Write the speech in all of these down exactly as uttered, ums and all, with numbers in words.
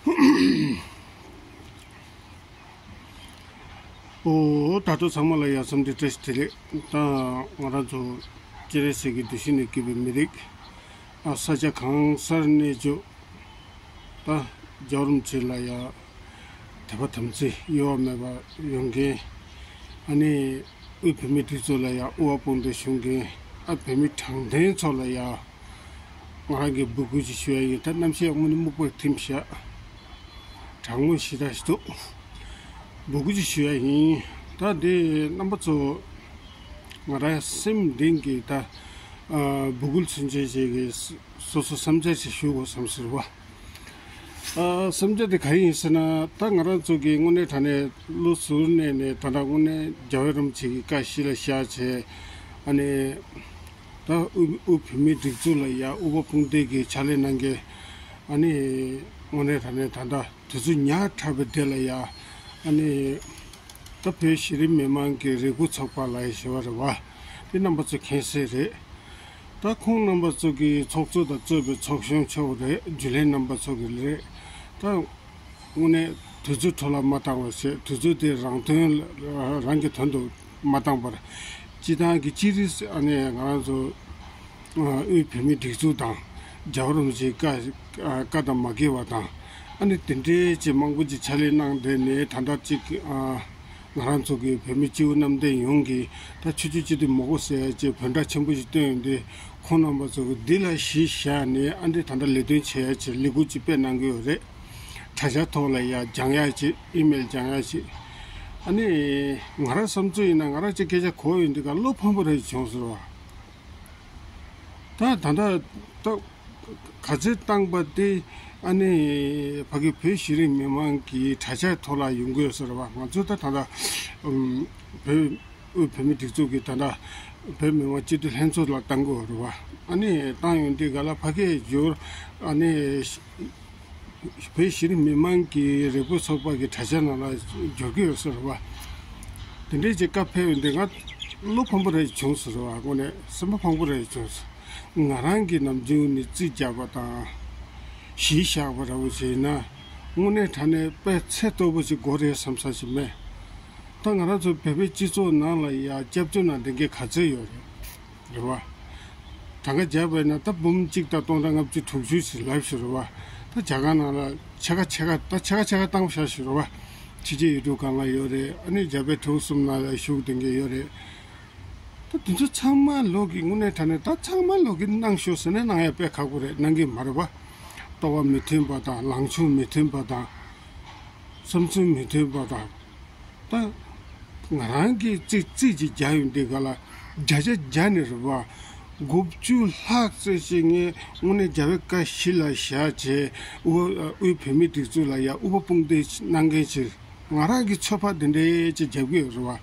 ཨོ། ད་དུང་ཚང་མ་ལ་ཡ་འཚམས་འདྲི་བཀྲ་ཤིས་བདེ་ལེགས། ད་ང་རང་ཚོ་སྤྱན་རས་གཟིགས་ཀྱི་གདུལ་ཞིང་ནས་བརྒྱུད་པའི་མི་རིགས། ཨ། ས་ཆ་གང་སར་གནས་འཇོག་ད་རྒྱལ་བ་རིན་པོ་ཆེ་ལ་ཡ་དད་པ་དམ་ཚིག་གཡོ་བ་མེད་པ་ཡོང་མཁན། ཨ་ནི་དབུས་བོད་མིའི་སྒྲིག་འཛུགས་ལ་ཡ་དབུ་བ་དཔུང་འདེགས་ཞུ་མཁན། ཨ། བོད་མི་དྲང་བདེན་ཚོ་ལ་ཡ་ང་རང་གིས་འབོད་སྐུལ་ཅིག་ཞུ་ཡ་ཡིན། ད་གནམ་གཤིས་དངོས་གནས་སྨུག་པ་ཐིམ་ཤག་གྲང་མོ་ཞེ་དྲག་ཞིག་འདུག་འབོད་སྐུལ་ཅིག་ཞུ་ཡ་ཡིན། ད་འདི་རྣམ་པ་ཚོ་ང་རང་སེམས་གཏིང་གི་ད། ཨ། འབོད་སྐུལ་ཚུན་ཆད་ཅིག་གི་སོ་སོ་བསམ་འཆར་ཞིག་ཞུ་དགོས་བསམ་ཟེར་བ། ཨ། བསམ་འཆར་དེ་ག་རེ་ཡིན་ཟེར་ན། ད་ང་རང་ཚོ་གི་དངོས་གནས་དྲང་གནས་བློ་གཟུར་གནས་ནས་ད་ལྟ་དངོས་གནས་རྒྱལ་བ་རིན་པོ་ཆེ་གི་བཀའ་གཞི་ལ་བཞག་བྱས། ཨ་ནི་ད་དབུས་དབུས་བོད་མིའི་སྒྲིག་འཛུགས་ལ་ཡ་དབུ་བ་དཔུང་འདེགས་ཀྱི་ཕྱག་ལས་གནང་མཁན། ཨ་ནི་དངོས་གནས་དྲང་གནས་ད་ལྟ་དུས་ཚོད་ཉག་ཕྲ་བའི་དེ་ལ་ཡ། ཨ་ནི་ད་བོད་གཞི་རིམ་མི་མང་གི་རེ་སྒུག་ཚོགས་པ་ལ་ཡ་ཞེས་པ་རེད་བ། དེ་རྣམ་པ་ཚོ་མཁྱེན་གསལ་རེད། ད་ཁོང་རྣམ་པ་ཚོ་གི་ཚོགས་གཙོ་དང་གཙོས་པའི་ཚོགས་གཞོན་ཚོ་རེད། རྒྱུན་ལས་རྣམ་པ་ཚོ་གི་རེད། ད་དངོས་གནས་དུས་ཚོད་འཕྲོ་བརླག་མ་བཏང་བ་བྱས། དུས་ཚོད་དེ་རང་དོན་ལ་རང་གི་དོན་དུ་མ་བཏང་བར། སྤྱི་བཏང་གི་སྤྱི་རིགས། ཨ་ནི་ང་རང་ཚོ་དབུས་བོད་མིའི་སྒྲིག་འཛུགས་དང་རྒྱལ་བ་རིན་པོ་ཆེའི་བཀའ་བཀའ་དང་མ་འགལ་བ་དང་། ཨ་ནི་དེ་འདྲའི་ཅིག་མང་པོ་ཅིག་ཕྱག་ལས་གནང་བསྡད་ནས། ད་ལྟ་ཅིག་ཨ། ང་རང་ཚོ་གི་བོད་མི་སྤྱི་བོ་གནམ་བསྟན་ཡོངས་ཀྱིས་ད་ཆོས་བརྒྱུད་སྤྱི་འཐུས་མི་དགོས་ཟེར་ཡ་ཅིག་འབོད་སྒྲ་ཆེན་པོ་ཞིག་བཏོན་ཡོང་དུས། ཁོང་རྣམ་པ་ཚོ་གིས་འདི་ལ་གཞི་བཞག་ནས། ཨ། འདི་ད་ལྟ་ལས་དོན་བྱེད་ཡ་ཅིག་ལས་འགུལ་ཅིག་སྤེལ་གནང་གི་ཡོད་རེད། དྲ་རྒྱ་ཐོག་ལ་ཡ་སྦྱང་ཡ་ཅིག་ཨི་མེལ་སྦྱང་ཡ་ཅིག་ཨ་ནི་ང་རང་བསམ་ཚུལ་ཡིན་ན། ང་རང་ཅིག་སྐད་ཆ་གོ་ཡོང་དུས་ག་བློ་ཕམ་པོ་རེ་བྱུང་ཟེར་བ། ད་ད་ལྟ་ད་ག་ཚོད་བཏང་པ་དེ། ཨ་ནི་ཕ་གི་བོད་གཞི་རིམ་མི་མང་གི་དྲ་རྒྱ་ཐོག་ལ་ཡོང་གི་ཡོད་ས་རེད་བ། ང་ཚོ་ད་ད་ལྟ་ཨམ་བོད་དབུས་བོད་མིའི་སྒྲིག་འཛུགས་ཀྱི་ད་ལྟ་བོད་མི་མང་སྤྱི་འཐུས་ལྷན་ཚོགས་ལ་བཏང་གི་ཡོད་རེད་བ། ཨ་ནི་བཏང་ཡོང་དུས་ག་ལ་ཕ་གིར་འབྱོར། ཨ་ནི་བོད་གཞི་རིམ་མི་མང་གི་རེ་སྐུལ་ཚོགས་པ་གི་དྲ་རྒྱ་ནང་ལ་འབྱོར་གྱི་ཡོད་ས་རེད་བ། དེ་འདྲའི་ཅིག་བཀའ་ཕེབས་ཡོང་དུས་ང་བློ་ཕམ་པོ་རེ་བྱུང་ཟེར་བ། དངོས་གནས་སེམས་པ་ཕམ་པོ་རེ་བྱུང་ཟེར། ང་རང་གིས་ནམ་རྒྱུན་ནས་རྩིས་རྒྱག་པ་དང་གཞི་བཞག་པ་འདྲ་བོ་བྱས་ན། དངོས་གནས་དྲང་གནས་དཔེ་ཚད་མཐོ་པོ་ཅིག་དགོས་རེད་བསམ་བསམ་ཞིག་མེད། ད་ང་རང་ཚོ་བོད་པའི་སྤྱི་ཚོགས་ནང་ལ་ཡ་སྐྱབས་བཅོལ་ནང་བསྡད་མཁན་ག་ཚོད་ཡོད་རེད། རེད་བ། གྲངས་ཀ་བརྒྱབ་པ་ཡིན་ན་ད་འབུམ་གཅིག་དང་སྟོང་ཕྲག་ལྔ་བཅུ་དྲུག་ཅུ་ཞིག་ལབ་ཞིག་རེད་བ། ད་རྒྱ་གར་ནང་ལ་ཕྱེད་ཀ་ཕྱེད་ཀ། ད་ཕྱེད་ཀ་ཕྱེད་ཀ་བཏང་བཞག་ཞིག་རེད་བ། ཕྱི་རྒྱལ་ཡུལ་གྲུ་གང་ལ་ཡོད་རེད། ཨ་ནི་རྒྱ་བལ་འབྲུག་གསུམ་ནང་ལ་བཞུགས་བསྡད་མཁན་ཡོད་རེད། ད་དེ་ཚོ་ཚང་མ་ལོག་གི་དངོས་གནས་དྲང་གནས་ད་ཚང་མ་ལོག་གི་གནང་ཤོག་ཟེར་ན་གནང་ཡ་དཔེ་ཁག་པོ་རེད། གནང་གི་མ་རེད་བ། ལྟ་བ་མི་མཐུན་པ་དང་། ལངས་ཕྱོགས་མི་མཐུན་པ་དང་། བསམ་ཚུལ་མི་མཐུན་པ་དང་། ད་ང་རང་གིས་རྩིས་རྩིས་ཅིག་རྒྱག་ཡོང་དུས་ག་ལ་བརྒྱ་ཆ་བརྒྱ་ནས་རེད་བ། དགུ་བཅུ་ལྷག་ཙམ་ཞིག་ངས་དངོས་གནས་རྒྱལ་བའི་བཀའ་གཞི་ལ་བཞག་བྱས། དབུ་དབུས་བོད་མིའི་སྒྲིག་འཛུགས་ལ་ཡ་དབུ་བ་དཔུང་འདེགས་གནང་མཁན་ཅིག་ང་རང་གིས་ཚོད་དཔག་འདི་འདྲའི་ཅིག་རྒྱབ་ཀྱི་ཡོད་རེད་བ།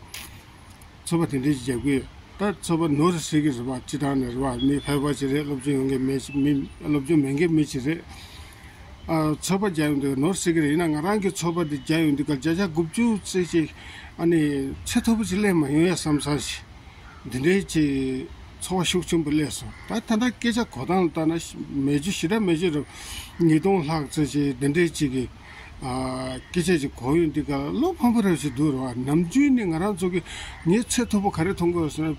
ཚོད་དཔག་དེ་འདྲའི་ཅིག་རྒྱབ་ཀྱི་ཡོད། ད་ཚོད་དཔག་ནོར་ཟེར་གྱི་རེད་བ། སྤྱི་བཏང་ནས་རེད་བ། མི་ཕལ་པ་ཅིག་རེད། སློབ་སྦྱོང་ཡོད་མཁན་མི་མི་སློབ་སྦྱོང་མེད་མཁན་མི་ཅིག་རེད། ཨ། ཚོད་དཔག་རྒྱག་ཡོང་དུས་ནོར་ཟེར་གྱི་རེད། ཡིན་ན་ང་རང་གིས་ཚོད་དཔག་དེ་རྒྱག་ཡོང་དུས་ག་བརྒྱ་ཆ་དགུ་བཅུ་ཙམ་ཅིག་ཨ་ནི་ཚད་མཐོ་པོ་ཅིག་སླེབས་མ་ཡོང་ཡ་བསམ་བསམ་ཞིག་འདི་འདྲའི་ཅིག་ཚོར་བ་ཤུགས་ཆེན་པོ་སླེབས་སོང་། ད་ད་ལྟ་སྐད་ཆ་གོ་སྟངས་ལ་ལྟ་ན་མེད་རྒྱུ་ཞེ་དྲག་མེད་རྒྱུ་རེད། ཉིས་སྟོང་ལྷག་ཙམ་ཅིག་འདི་འདྲའི་ཅིག་གི་ཨ། སྐད་ཆ་ཅིག་གོ་ཡོང་དུས་ག་ལ་བློ་ཕམ་པོ་རེ་ཞིག་འདུག་རེད་བ། ནམ་རྒྱུན་ནས་ང་རང་ཚོ་གི་ངས་ཚད་མཐོ་པོ་ག་རེ་མཐོང་གི་ཡོད་ཟེར་ན།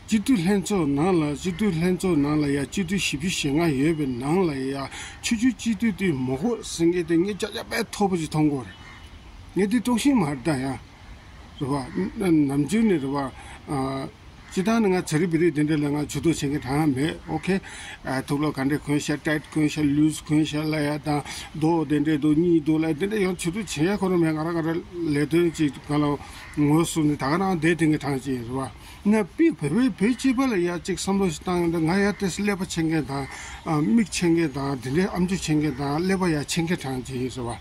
སྤྱི་འཐུས་ལྷན་ཚོགས་ནང་ལ་སྤྱི་འཐུས་ལྷན་ཚོགས་ནང་ལ་ཡ་སྤྱི་འཐུས་བཞི་བཅུ་ཞེ་ལྔ་ཡོད་པའི་ནང་ལ་ཡ་ཆོས་བརྒྱུད་སྤྱི་འཐུས་དེ་མི་དགོས་ཟེར་མཁན་དེ་ངས་བརྒྱ་ཆ་དཔེ་མཐོ་པོ་ཞིག་མཐོང་གི་ཡོད་རེད། ངས་འདི་སྟོང་ཤིང་མ་རེད་ད་ཡ། རེད་བ། ནམ་རྒྱུན་ནས་རེད་བ། ཨ། སྤྱི་བཏང་ནས་ང་ཚ་རིག་བི་རིག་དེ་འདྲ་ལ་ང་ཇུས་གཏོགས་བྱེད་མཁན་གྲངས་མེད། ཨོ་ཁེ། ཨ། དུག་ལོག་ག་འདྲས་གོན་ཤག་ཊའིཊ་གོན་ཤག་ལུས་གོན་ཤག་ལབ་ཡ་དང་། མདོག་དེ་འདྲས་འདུག་གཉིས་འདུག་ལབ་ཡ་དེ་འདྲས་ཡང་ཇུས་གཏོགས་བྱེད་ཡ་ཁོ་རང་མེད། ང་རང་ང་རང་ལས་དོན་ཅིག་ག་ལ་ངོ་སོ་ནས་ད་ག་རང་བསྡད་དེ་མཁན་གྲངས་ཅིག་ཡིན་རེད་བ། ང་པི་བོད་པའི་བོད་སྤྱི་པ་ལ་ཡ་ཅིག་བསམ་བློ་ཞིག་བཏང་ཡོང་དུས་ང་ཡ་ཏོག་ཙམ་ཀླད་པ་ཆེ་མཁན་དང་། ཨ། མིག་ཆེ་མཁན་དང་། དེ་འདྲས་ཨམ་ཅོག་ཆེ་མཁན་དང་། ཀླད་པ་ཡ་ཆེ་མཁན་གྲངས་ཅིག་ཡིན་རེད་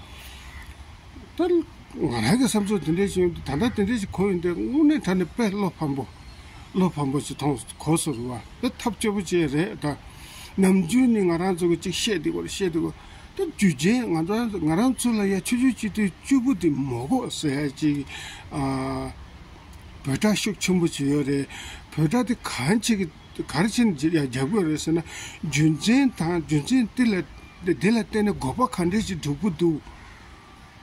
བ། ད་ང་རང་གི་བསམ་ཚུལ་དེ་འདྲས་ཞིག་ཡོང་དུས། ད་ལྟ་དེ་འདྲས་ཞིག་གོ་ཡོང་དུས་དངོས་གནས་དྲང་གནས་དཔེ་བློ་ཕམ་པོ། བློ་ཕམ་པོ་ཞིག་མཐོང་གོ་སོང་རེད་བ། དཔེ་ཐབས་སྐྱོ་པོ་ཅིག་རེད་ད། ནམ་རྒྱུན་ནས་ང་རང་ཚོ་གི་ཅིག་བཤད་བསྡད་ཀྱི་ཡོད་རེད། བཤད་བསྡད་ཀྱི་ཡོད་རེད། ད་རྒྱུ་མཚན་ང་རང་ང་རང་ཚོ་ལ་ཡ་ཆོས་བརྒྱུད་སྤྱི་འཐུས་བཅུ་དགུ་དེ་མི་དགོས་ཟེར་ཡ་ཅིག་ཨ། འབོད་སྒྲ་ཤུགས་ཆེན་པོ་ཅིག་ཡོད་རེད། འབོད་སྒྲ་དེ་གང་ཅིག་གི་ག་རེ་བྱས་ནས་རྒྱག་གི་ཡོད་རེད་ཟེར་ན། རྒྱུ་མཚན་དང་རྒྱུ་མཚན་དེ་ལ་ དེ་དེ་ལ་བརྟེན་ནས་དགོས་པ་ག་འདྲས་ཅིག་སྒྲུབ་ཀྱི་འདུག་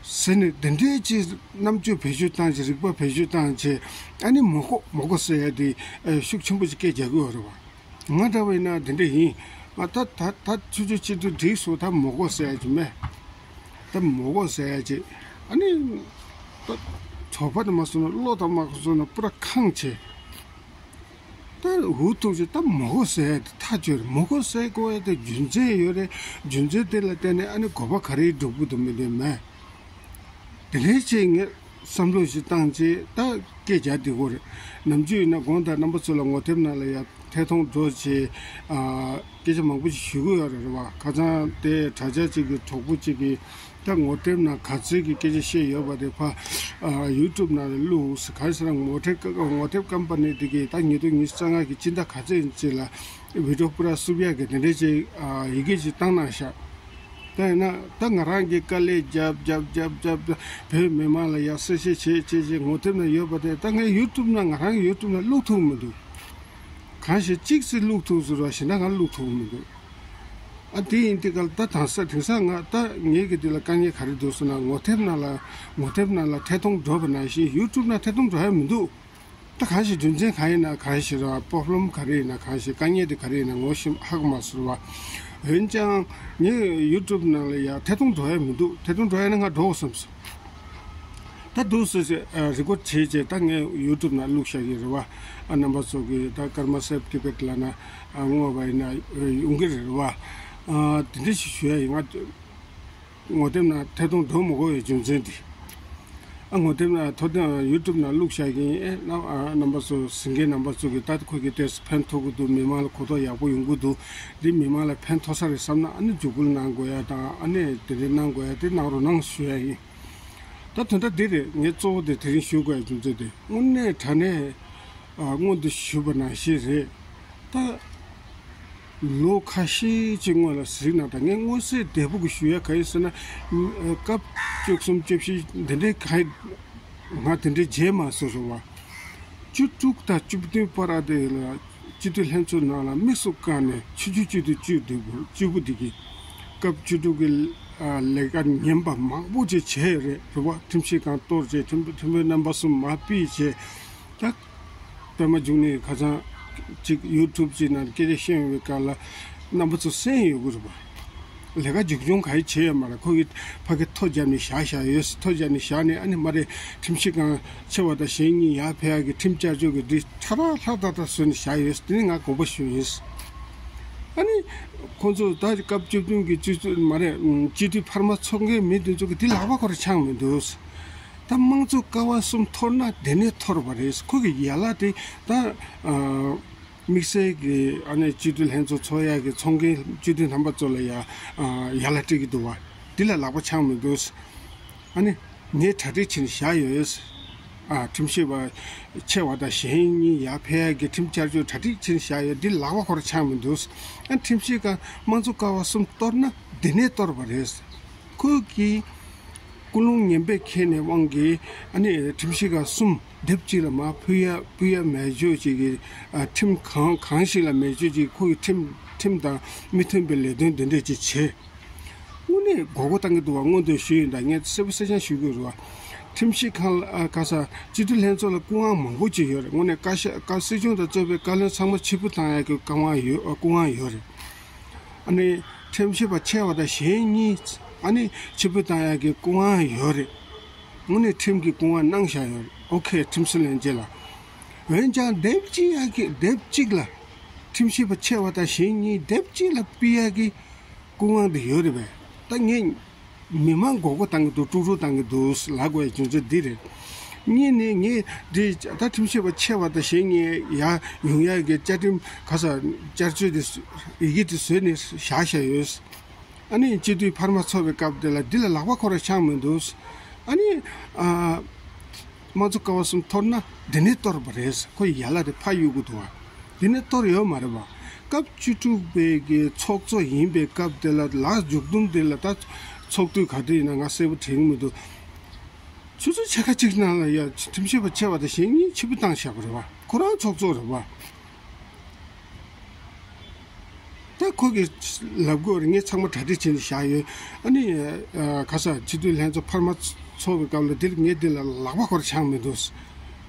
ཟེར་ནས་དེ་འདྲས་ཅིག་རྣམ་དཔྱོད་བེད་སྤྱོད་བཏང་བྱས། རིག་པ་བེད་སྤྱོད་བཏང་བྱས། ཨ་ནི་མི་དགོས་མི་དགོས་ཟེར་ཡ་དེ་ཤུགས་ཆེན་པོ་ཅིག་སྐད་རྒྱག་གི་ཡོད་རེད་བ། ང་འདྲ་བ་ཡིན་ན་དེ་འདྲས་ཡིན། ང་ད་ད་ད་ཆུ་ཆུ་ཆེད་དུ་འགྲིག་སོང་། ད་མི་དགོས་ཟེར་ཡ་ཅིག་མེད། ད་མི་དགོས་ཟེར་ཡ་ཅིག་ཨ་ནི་ད་གྲོད་པ་དང་མ་སོང་ན། བློ་དང་མ་སོང་ན། པུ་ར་ཁེངས་བྱས། ད་འུ་ཐུག་ཅིག་ད་མི་དགོས་ཟེར་ཡ་དེ་ཐག་ཆོད་རེད། མི་དགོས་ཟེར་དགོས་ཡ་དེ་རྒྱུ་མཚན་ཡོད་རེད། རྒྱུ་མཚན་དེ་ལ་བརྟེན་ནས་ཨ་ནི་དགོས་པ་ག་རེ་སྒྲུབ་ཀྱི་འདུག་མི་འདུག་མེད། དེ་འདྲའི་ཅིག་ངས་བསམ་བློ་ཞིག་བཏང་བྱས་ད་སྐད་རྒྱག་བསྡད་ཀྱི་ཡོད་རེད། ནམ་རྒྱུན་ཡིན་ན་དགོངས་དག་རྣམ་པ་ཚོ་ལ་ངོ་དེབ་ནང་ལ་ཡ་ཐད་གཏོང་འགྲོ་བྱས། ཨ། སྐད་ཆ་མང་པོ་ཞིག་ཞུ་གི་ཡོད་རེད་བ། ཁ་སང་དེ་དྲ་རྒྱ་གཅིག་གི་གྲོགས་པོ་གཅིག་གིས་ད་ངོ་དེབ་ནང་ག་ཚོད་ཀྱི་སྐད་ཆ་བཤད་ཡོད་པ་དེ་ཕར་ཨ་ཡུ་ཊུབ་ནང་ལ་བླུགས། ག་རེ་ཟེར་ན། ངོ་དེབ་ངོ་དེབ་ཀམ་པ་ནི་དེ་གིས་ད་ཉིས་སྟོང་ཉི་ཤུ་རྩ་ལྔ་གི་སྤྱི་ཟླ་ག་ཚོད་ཡིན་ཅིག་ལ་བི་ཌི་ཡོ་པུ་ར་བསུབ་ཡག་གི་དེ་འདྲའི་ཅིག་ཨ་ཡི་གེ་ཅིག་བཏང་གནང་ཤག་ད་ཡིན་ན་ད་ང་རང་གིས་དཀའ་ལས་རྒྱབ་རྒྱབ་རྒྱབ་རྒྱབ་བོད་མི་མང་ལ་ཡ་གསལ་བཤད་བྱེད་བྱེད་བྱེད་ངོ་དེབ་ནང་ཡོད་པ་དེ་ད་ངས་ཡུ་ཊུབ་ནང་ང་རང་གི་ཡུ་ཊུབ་ནང་བླུགས་ཐུབ་མི་འདུག་གང་ཞིག་གཅིག་ཙམ་བླུགས་ཐུབ་ཟེར་བ་ཞིག་ན་ང་བླུགས་ཐུབ་མི་འདུག་ཨ་དེ་ཡིན་དུས་ག་ལ་ད་དང་ས་དེང་སང་ང་ད་ངེད་ཀྱི་འདི་ལ་དཀའ་ངལ་ག་རེ་འདུག་ཟེར་ན། ངོ་དེབ་ནང་ལ་ངོ་དེབ་ནང་ལ་ཐད་གཏོང་འགྲོ་བ་ནང་བཞིན་ཡུ་ཊུབ་ནང་ཐད་གཏོང་འགྲོ་ཡ་མི་འདུག་ད་གང་ཞིག་རྒྱུ་མཚན་གང་ཡིན་ན། གང་ཞིག་ར་པོབ་ལེམ་ག་རེ་ཡིན་ན། གང་ཞིག་དཀའ་ངལ་དེ་ག་རེ་ཡིན་ན་ངོ་ཤེས་ཧ་གོ་མ་སོང་བ། འོན་ཀྱང་ངས་ཡུ་ཊུབ་ནང་ལ་ཡ་ཐད་གཏོང་འགྲོ་ཡ་མི་འདུག་ཐད་གཏོང་འགྲོ་ཡ་ན་ང་འགྲོ་དགོས་བསམ་སོང་། ད་འདུག་སེ་ཨ་རི་ཀོཌ་བྱས་བྱས་ད་ངས་ཡུ་ཊུབ་ནང་བླུགས་བཞག་གི་རེད་བ། ཨ་རྣམ་པ་ཚོ་གིས་ད་ཀརྨ་སེབ་ཊི་བེཊ་ལབ་ན་ཨ་བསྔོས་པ་ཡིན་ན་ཡོང་གི་རེད་བ། ཨ་དེ་འདྲ་ཞིག་ཞུ་ཡ་ཡིན། ང་ངོ་དེབ་ནང་ཐད་གཏོང་འགྲོ་མི་དགོས་པའི་རྒྱུ་མཚན་དེ། ཨ་ངོ་དེབ་ནང་ཐོ་དེབ་ཡུ་ཊུབ་ནང་བླུགས་བཞག་གི་ཡིན། ཨེ་རྣམ་ཨ་རྣམ་པ་ཚོ་གཟིགས་མཁན་རྣམ་པ་ཚོ་གིས་ད་ཁོ་གིས་དེ་ཕན་ཐོགས་ཀྱི་འདུག་མི་མང་ལ་གོ་རྟོགས་ཡག་པོ་ཡོང་གི་འདུག་འདི་མི་མང་ལ་ཕན་ཐོགས་ས་རེད་བསམ་ན་ཨ་ནི་འཇུག་སྐུལ་གནང་དགོས་ཡ་དང་། ཨ་ནི་དེ་འདྲ་གནང་དགོས་ཡ་དེ་གནང་རོགས་གནང་ཞུ་ཡ་ཡིན། ད་དོན་དག་འདི་རེད། ངས་གཙོ་བོ་དེ་དེ་རིང་ཞུ་དགོས་ཡ་རྒྱུ་མཚན་དེ། དངོས་གནས་དྲང་གནས་ཨ་སྔོན་དུ་ཞུས་པ་ནང་བཞིན་རེད། ད་ལོ་ཁ་ཤས་ཅིག་སྔོན་ལ་གཟིགས་ན། ད་ངས་མངོན་གསལ་དོད་པོ་གི་ཞུ་ཡ་ག་ཡིན་ཟེར་ན། སྐབས་བཅུ་གསུམ་བཅུ་བཞི་འདི་འདྲའི་ག་ང་དེ་འདྲའི་མཇལ་མ་སོང་རེད་བ། བཅུ་དྲུག་དང་བཅུ་བདུན་བར་དེ་ལ་སྤྱི་འཐུས་ལྷན་ཚོགས་ནང་ལ་དམིགས་སུ་བཀར་ནས་ཆུང་ཆུང་སྤྱི་འཐུས་བཅུ་དེ་བཅུ་པོ་དེ་གིས་སྐབས་བཅུ་དྲུག་གི་ལས་ཀ་ངན་པ་མང་པོ་ཅིག་བྱས་ཡོད་རེད་བ། ཁྲིམས་ཞིབ་ཁང་གཏོར་བྱས། ཁྲིམས་ཁྲིམས་དཔོན་རྣམ་པ་གསུམ་མར་ཕུད་བྱས། ད་པད་མ་འབྱུང་གནས་ཁ་སང་ཅིག་ཡུ་ཊུབ་ཅིག་ནང་སྐད་ཆ་བཤད་ཡོང་བའི་སྐབས་ལ་རྣམ་པ་ཚོ་གསན་ཡོད་ཀྱི་རེད་པ། ལས་ཀ་མཇུག་སྐྱོང་ག་ཡེ་བྱས་ཡོད་མ་རེད། ཁོ་གིས་ཕ་གི་ཐོ་བརྒྱབ་ནས་བཞག་བཞག་ཡོད། ཐོ་བརྒྱབ་ནས་བཞག་ནས་ཨ་ནི་མ་རེད། ཁྲིམས་ཞིབ་ཁང་ཆེ་བ་དང་གཞན་གཉིས་ཡར་ཕེབས་ཡག་གི་ཁྲིམས་བསྐྱར་བཅོས་ཀྱི་འདི་ཁྲ་ཁྲ་ལྷག་ཏག་ཏག་བཟོས་ནས་བཞག་ཡོད། དེ་ནི་ང་དགོངས་པ་ཞུ་ཡིན། ཨ་ནི་ཁོང་ཚོ་ད་སྐབས་བཅུ་བདུན་གྱི་སྤྱི་འཐུས་མ་རེད། སྤྱི་འཐུས་འཕར་མ་ཚོགས་མཁན་མི་དེ་ཚོ་གིས་འདི་ལག་པ་ཁོ་རང་འཆང་མི་འདུག་ད་དམངས་གཙོ་ཀ་བ་གསུམ་འཐོར་ན་དེ་ནས་འཐོར་བ་རེད། ཁོ་གི་ཡ་ལ་དེ་ད་ཨ་དམིགས་བསལ་གྱི་ཨ་ནི་སྤྱི་འཐུས་ལྷན་ཚོགས་ཚོགས་ཡག་གི་ཚོགས་མཁན་སྤྱི་འཐུས་རྣམ་པ་ཚོ་ལ་ཡ་ཨ་ཡ་ལ་སྤྲད་ཀྱི་འདུག་བ། འདི་ལ་ལག་པ་འཆང་མི་འདུག་ཨ་ནི་ངས་གྲ་སྒྲིག་བྱས་ནས་བཞག་ཡོད། ཨ་ཁྲིམས་ཞིབ་པ་ཆེ་བ་དང་གཞན་གཉིས་ཡར་ཕེབས་ཡག་གི་ཁྲིམས་བསྐྱར་བཅོས་གྲ་སྒྲིག་བྱས་ནས་བཞག་ཡོད། འདི་ལག་པ་ཁོ་རང་འཆང་མི་འདུག་ཨ་ཁྲིམས་ཞིབ་ཁང་དམངས་གཙོ་ཀ་བ་གསུམ་གཏོར་ན་འདི་ནས་གཏོར་བ་རེད། ཁོས་ཀྱིས་ཀུན་སློང་ངན་པས་ཁྱེར་ནས་དབང་གིས་ཨ་ནི་ཁྲིམས་ཞིབ་ཁང་གསུམ་སྡེབ་གཅིག་ལ་མར་ཕུད་ཡ་ཕུད་ཡ་མེད་བཟོ་བྱེད་ཀྱི། ཨ་ཁྲིམས་གང་གང་ཞིག་ལ་མེད་བཟོ་བྱེད་ཀྱི། ཁོ་གི་ཁྲིམས་ཁྲིམས་དང་མི་མཐུན་པའི་ལས་དོན་འདི་འདྲས་ཅིག་བྱས། དངོས་གནས་མགོ་སྐོར་བཏང་གི་འདུག་བ། སྔོན་དུ་ཞུས་ཡིན། ད་ངས་གསལ་པོ་གསལ་རྐྱང་ཞུ་དགོས་རེད་བ། ཁྲིམས་ཞིབ་ཁང་ལ་ཨ་ག་ས་སྤྱི་འཐུས་ལྷན་ཚོགས་ལ་སྐུ་དབང་མང་པོ་ཅིག་ཡོད་རེད། དངོས་གནས་བཀའ་ཤག་བཀའ་སྲིད་སྐྱོང་དང་གཙོས་པའི་བཀའ་བློན་ཚང་མ་ཕྱིར་འབུད་བཏང་ཡག་གི་སྐུ་དབང་ཡོད། ཨ་སྐུ་དབང་ཡོད་རེད། ཨ་ནི་ཁྲིམས་ཞིབ་པ་ཆེ་བ་དང་གཞན་གཉིས་ཨ་ནི་ཕྱིར་འབུད་བཏང་ཡག་གི་སྐུ་དབང་ཡོད་རེད། དངོས་གནས་ཁྲིམས་ཀྱི་སྐུ་དབང་གནང་བཞག་ཡོད་རེད། ཨོ་ཁེ། ཁྲིམས་སྲོལ་ལྷན་རྒྱས་ལ། འོན་ཀྱང་སྡེབ་གཅིག་ཡག་གི་སྡེབ་གཅིག་ལ་ཁྲིམས་ཞིབ་པ་ཆེ་བ་དང་གཞན་གཉིས་སྡེབ་གཅིག་ལ་ཕུད་ཡག་གི་སྐུ་དབང་དེ་ཡོད་རེད་པས། ད་ངས་མི་མང་མགོ་སྐོར་བཏང་གི་འདུག་དཀྲུག་དཀྲུག་བཏང་གི་འདུག་ལབ་དགོས་ཡ་རྒྱུ་མཚན་འདི་རེད། གཉིས་ནས་ངས་འདི་ད་ཁྲིམས་ཞིབ་པ་ཆེ་བ་དང་གཞན་གཉིས་ཡར་ཡོང་ཡ་གི་བཅའ་ཁྲིམས་ག་ས་བསྐྱར་བཅོས་དེ་ཡི་གེ་དེ་བཟོས་ནས་བཞག་བཞག་ཡོད། ཨ་ནི་སྤྱི་འཐུས་འཕར་མ་ཚོགས་པའི་སྐབས་དེ་ལ་འདི་ལ་ལག་པ་ཁོ་རང་འཆང་མི་འདུག་ཨ་ནི་ཨ་དམངས་གཙོ་ཀ་བ་གསུམ་འཐོར་ན་འདི་ནས་གཏོར་བ་རེད། ཁོ་ཡ་ལ་དེ་ཕར་གཡུག་གི་འདུག་བ། དེ་ནས་གཏོར་ཡོད་མ་རེད་པ། སྐབས་བཅུ་དྲུག་པའི་གི་ཚོགས་གཙོ་ཡིན་པའི་སྐབས་དེ་ལ་ལག་མཇུག་སྡོམ་དེ་ལ་ད་ཚོགས་དུས་ག་དུས་ཡིན་ན་ང་གསལ་པོ་དྲན་གྱི་མི་འདུག་ཆུ་ཚོད་ཕྱེད་ཀ་གཅིག་ནང་ལ་ཡ་ཁྲིམས་ཞིབ་པ་ཆེ་བ་དང་གཞན་གཉིས་ཕྱིར་འབུད་བཏང་བཞག་པ་རེད་པ། ཁོ་རང་ཚོགས་གཙོ་རེད་པ། ད་ཁོ་གིས་ལབ་དགོས་རེད། ངས་ཚང་མ་གྲ་སྒྲིག་བྱས་ནས་བཞག་ཡོད། ཨ་ནི་ཨ་ག་ས་སྤྱི་འཐུས་ལྷན་ཚོགས་འཕར་མ་ཚོགས་པའི་སྐབས་ལ་འདིར་ངས་འདི་ལ་ལག་པ་ཁོར་འཆང་མི་འདུག།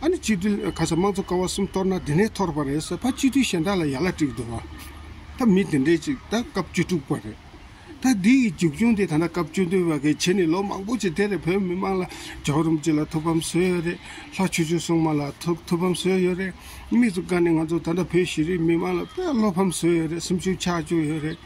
ཨ་ནི་སྤྱི་འཐུས་ག་ས་དམངས་གཙོ་ཀ་བ་གསུམ་གཏོར་ན་འདི་ནས་འཐོར་བ་རེད་ཟེར། ཕ་སྤྱི་འཐུས་གཞན་དག་ལ་ཡ་ལ་སྤྲད་འདུག་བ། ད་མི་འདི་འདྲས་ཅིག་ད་སྐབས་བཅུ་དྲུག་པ་རེད། ད་འདི་ཡི་མཇུག་སྐྱོང་དེ་ད་ལྟ་སྐབས་བཅུ་བདུན་པ་གིས་བྱས་ནས་ལོ་མང་པོ་ཅིག་དེ་རེད། བོད་མི་མང་ལ་རྒྱལ་བ་རིན་པོ་ཆེ་ལ་ཐུགས་ཕམ་བཟོས་ཡོད་རེད། ལྷ་ཆོས་སྐྱོང་སྲུང་མ་ལ་ཐུགས་ཐུགས་ཕམ་བཟོས་ཡོད་རེད། མི་ཚོ་དཀའ་ནས་ང་ཚོ་ད་ལྟ་བོད་ཤེས་རིག་མི་མང་ལ་དཔེ་བློ་ཕམ་བཟོས་ཡོད་རེད། སེམས་ཤུགས་ཆག་བཅུག་ཡོད་རེད།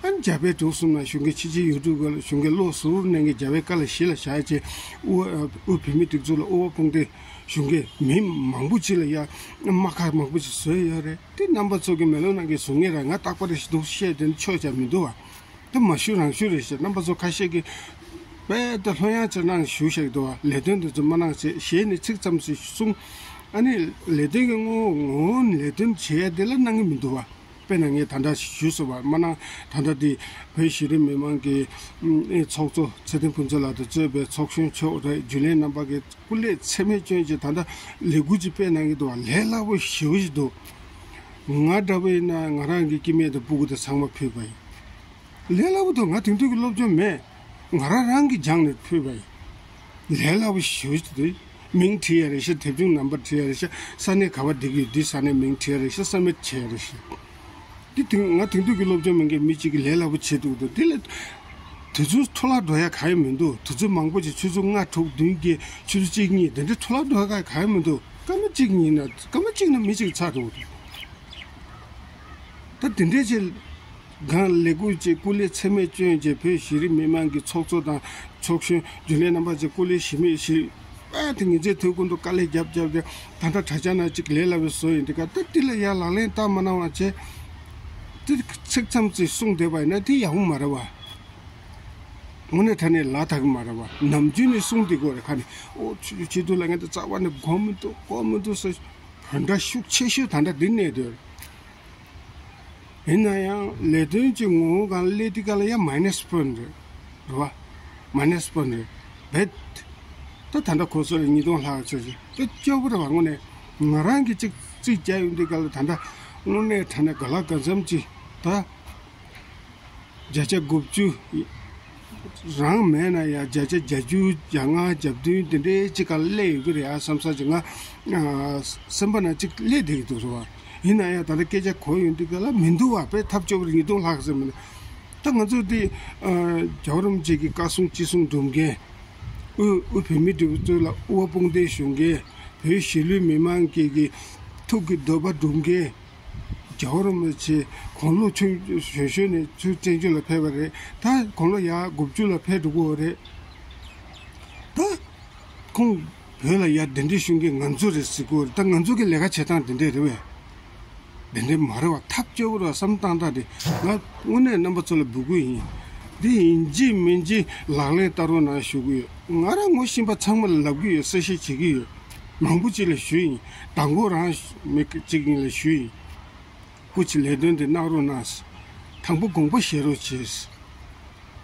ཨ་ནི་རྒྱ་བལ་འབྲུག་གསུམ་ལ་གཞུང་གི་ཕྱི་རྒྱལ་ཡུལ་གྲུ་ག་ལ་གཞུང་གི་བློ་གཟུར་གནས་ཀྱི་རྒྱ་བལ་ཀ་ལ་ཞི་ལ་བཞག་ཅེས་དབུ་དབུ་བོད་མི་སྒྲིག་འཛུགས་ལ་དབུ་བ་དཔུང་སྡེ་གཞུང་གི་མི་མང་པོ་ཅིག་ལ་ཡ་དམག་ཁ་མང་པོ་ཅིག་བཟོས་ཡོད་རེད། དེ་རྣམ་པ་ཚོ་གི་མེ་ལོང་ནང་གི་གཟུགས་བརྙན་ར་ང་རྟག་པར་རེ་ཞིག་འདུག་བཤད་དེ་ནི་ཆོས་བྱ་མི་འདུག་བ། དེ་མ་ཞུ་རང་ཞུ་རེད་ཤག། རྣམ་པ་ཚོ་ཁ་ཤས་ཀྱིས་དཔེ་ད་ལྷོད་ཡངས་ཅིག་གནང་ཞུ་བཤད་འདུག་བ། ལས་དོན་དེ་ཚོ་མ་གནང་ཞེས་ཞེས་ནས་ཚིག་ཙམ་ཞིག་གསུངས། ཨ་ནི་ལས་དོན་གྱི་ངོ་བོ་ངོ་བོ་ནི་ལས་དོན་བྱེད་ཡ་དེ་ལ་གནང་གི་མི་འདུག་བ། དཔེར་ན་ངས་ད་ལྟ་ཞུས་སོང་བ། མ་གནང་། ད་ལྟ་དེ་བོད་ཤེས་རིག་མི་མང་གི་ཨ་ཚོགས་གཙོ་ཚེ་བརྟན་ཕུན་ཚོགས་ལགས་དང་གཙོས་པའི་ཚོགས་གཞོན་མཆོག་རེད། རྒྱུན་ལས་རྣམ་པ་གིས་སྐུ་ལས་ཚད་མེད་བསྐྱོན་བྱས་ད་ལྟ་ལས་འགུལ་ཅིག་སྤེལ་གནང་གི་འདུག་བ། ལས་སླ་པོ་ཞེ་པོ་ཞིག་འདུག། ང་འདྲ་པོ་ཡིན་ན་ང་རང་གི་སྐྱེ་དམན་དང་སྤུ་གུ་དང་ཚང་མ་ཕུལ་བ་ཡིན། ལས་སླ་པོ་འདུག། ང་དེང་དུས་ཀྱི་སློབ་སྦྱོང་མེད། ང་རང་རང་གིས་སྦྱངས་ནས་ཕུལ་བ་ཡིན། ལས་སླ་པོ་ཞེ་པོ་ཞིག་འདུག། མིང་བྲིས་ཡ་རེད་ཤག། དེབ་ཆུང་ནམ་བར་བྲིས་ཡ་རེད་ཤག། ས་གནས་ག་པར་བསྡད་ཀྱི་ཡོད་འདི་ས་གནས་མིང་བྲིས་ཡ་རེད་ཤག། ས་མིག་བྱས་ཡ་རེད་ཤག། འདི་དེང་ང་དེང་དུས་ཀྱི་སློབ་སྦྱོང་མེད་མཁན་མི་གཅིག་གིས་ལས་སླ་པོ་བྱེད་འདུག་འདུག། འདི་ལ་དུས་ཚོད་འཕྲོ་བརླག་འགྲོ་ཡ་གང་ཡང་མི་འདུག། དུས་ཚོད་མང་པོ་ཅིག་ཆུ་ཚོད་ལྔ་དྲུག་བདུན་བརྒྱད་ཆུ་ཚོད་གཅིག་གཉིས་དེ་འདྲའི་འཕྲོ་བརླག་འགྲོ་ཡ་གང་ཡང་མི་འདུག། སྐར་མ་གཅིག་ཉིན་ན་སྐར་མ་གཅིག་ན་མི་གཅིག་ཚར་འགྲོ་གི་འདུག། ད་དེ་འདྲའི་ཆེད་སྒང་ལས་འགུལ་བཅས་སྐུ་ལས་ཚད་མེད་བསྐྱོན་བྱས་བོད་ཤེས་རིག་མི་མང་གི་ཚོགས་གཙོ་དང་ཚོགས་གཞོན་རྒྱུན་ལས་རྣམ་པ་ཚོས་སྐུ་ལས་ཞུ་མི་ཞུ། ཨ་དེ་ངེད་ཚོས་ཐུགས་ཁུར་དུ་དཀའ་ལས་རྒྱབ་རྒྱབ་སྟེ་ད་ལྟ་དྲ་རྒྱ་ནང་གཅིག་ལས་སླ་བའི་བཟོ་ཡིན། དེ་ག་ད་དེ་ལ་ཡར་ལག་ལེན་བསྟར་མ་གནང་བ་བྱས། དེ་ཚིག་ཙམ་ཅིག་གསུངས་བསྡད་པ་ཡིན་ན་དེ་ཡག་པོ་མ་རེད་བ། དངོས་གནས་དྲང་གནས་ལ་དྭགས་མ་རེད་བ། ནམ་རྒྱུན་ནས་གསུངས་བསྡད་དགོས་རེད། ཁ་ནས་ཨོ་ཆུ་ཆུ་ཆེད་དུ་ལ་ངས་དེ་རྩ་བ་ནས་དགོས་མི་འདུག། དགོས་མི་འདུག་ཟེར། བོད་འདྲ་ཤུགས་ཆེ་ཤོས་ད་ལྟ་འདི་གནས་སྡོད། ཡིན་ན་ཡང་ལས་དོན་གྱི་ངོ་བོ་སྒང་སླེབས་དུས་སྐབས་ལ་ཡང་མའི་ནས་པོ་ཡིན་རེད། རེད་བ། མའི་ནས་པོ་ཡིན་རེད། བེད། ད་ད་ལྟ་ཁོ་ཚོ་ལ་ཉིས་སྟོང་ལྷག་ཚོད་ཅིག་དེ་སྐྱོ་པོ་རེད་བ། དངོས་གནས་ང་རང་གིས་གཅིག་རྩིས་རྒྱག་ཡོང་དུས་སྐབས་ལ་ད་ལྟ་དངོས་གནས་དྲང་གནས་ག་ལ་གང་འཚམ་ཅིག་ད་བརྒྱ་ཆ་དགུ་བཅུ་རང་མེད་ན་ཡང་བརྒྱ་ཆ་བརྒྱད་ཅུ་བརྒྱ་ལྔ་བརྒྱད་ཅུ་དེ་འདྲའི་ཅིག་ག་སླེབས་ཡོད་ཀྱི་རེད་ཨ་བསམ་ས་ཅིག་ང་ཨ་སེམས་པ་ནང་ཅིག་སླེབས་བསྡད་ཀྱི་འདུག་རེད་བ། ཡིན་ན་ཡང་ད་ལྟ་སྐད་ཆ་གོ་ཡོང་དུས་སྐབས་ལ་མི་འདུག་བ། དཔེ་ཐབས་སྐྱོ་པོ་རེད། ཉིས་སྟོང་ལྷག་ཟེར་མི་འདུག། ད་ང་ཚོ་འདི་ཨ་རྒྱལ་བ་རིན་པོ་ཆེ་གི་བཀའ་གསུང་ཅི་གསུང་སྒྲུབ་མཁན། དབུས་དབུས་བོད་མིའི་སྒྲིག་འཛུགས་ལ་དབུ་བ་དཔུང་སྡེ་ཞུ་མཁན། བོད་གཞིས་ལུས་མི་མང་གི་གི་ཐུགས་ཀྱི་འདོད་པ་སྒྲུབ་མཁན། རྒྱལ་བ་རིན་པོ་ཆེ་དགུང་ལོ་ཆུང་གཞོན་གཞོན་ནས་ཚུར་བཙན་བྱོལ་ལ་ཕེབས་པ་རེད། ད་དགུང་ལོ་ཡར་དགུ་བཅུ་ལ་ཕེབས་འགྲོ་གི་ཡོད་རེད། ད་ཁོང་བོད་ལ་ཡར་གདན་འདྲེན་ཞུ་མཁན་ང་ཚོ་རེད་ཟེར་གི་ཡོད་རེད། ད་ང་ཚོ་གི་ལས་ཀ་བྱེད་སྟངས་དེ་འདྲས་རེད་བས། དེ་འདྲས་མ་རེད་བ། ཐབས་སྐྱོ་པོ་རེད་བ། བསམ་བློ་བཏང་སྟངས་དེ་ང་དངོས་གནས་རྣམ་པ་ཚོ་ལ་འབོད་སྐུལ་ཡིན། འདི་ཡིན་གཅིག་མིན་གཅིག་ལག་ལེན་བསྟར་རོགས་གནང་ཞུ་གི་ཡོད། ང་རང་ངོ་ཤེས་པ་ཚང་མ་ལ་ལབ་གི་ཡོད། གསལ་བཤད་བྱེད་ཀྱི་ཡོད། མང་པོ་ཅིག་ལ་ཞུས་ཡིན། མདང་དགོང་རང་མི་གཅིག་གཉིས་ལ་ཞུས་ཡིན། སྐུ་མཁྱེན་ལས་དོན་དེ་གནང་རོགས་གནང་། དང་པོ་དགོངས་པ་བཞེས་རོགས་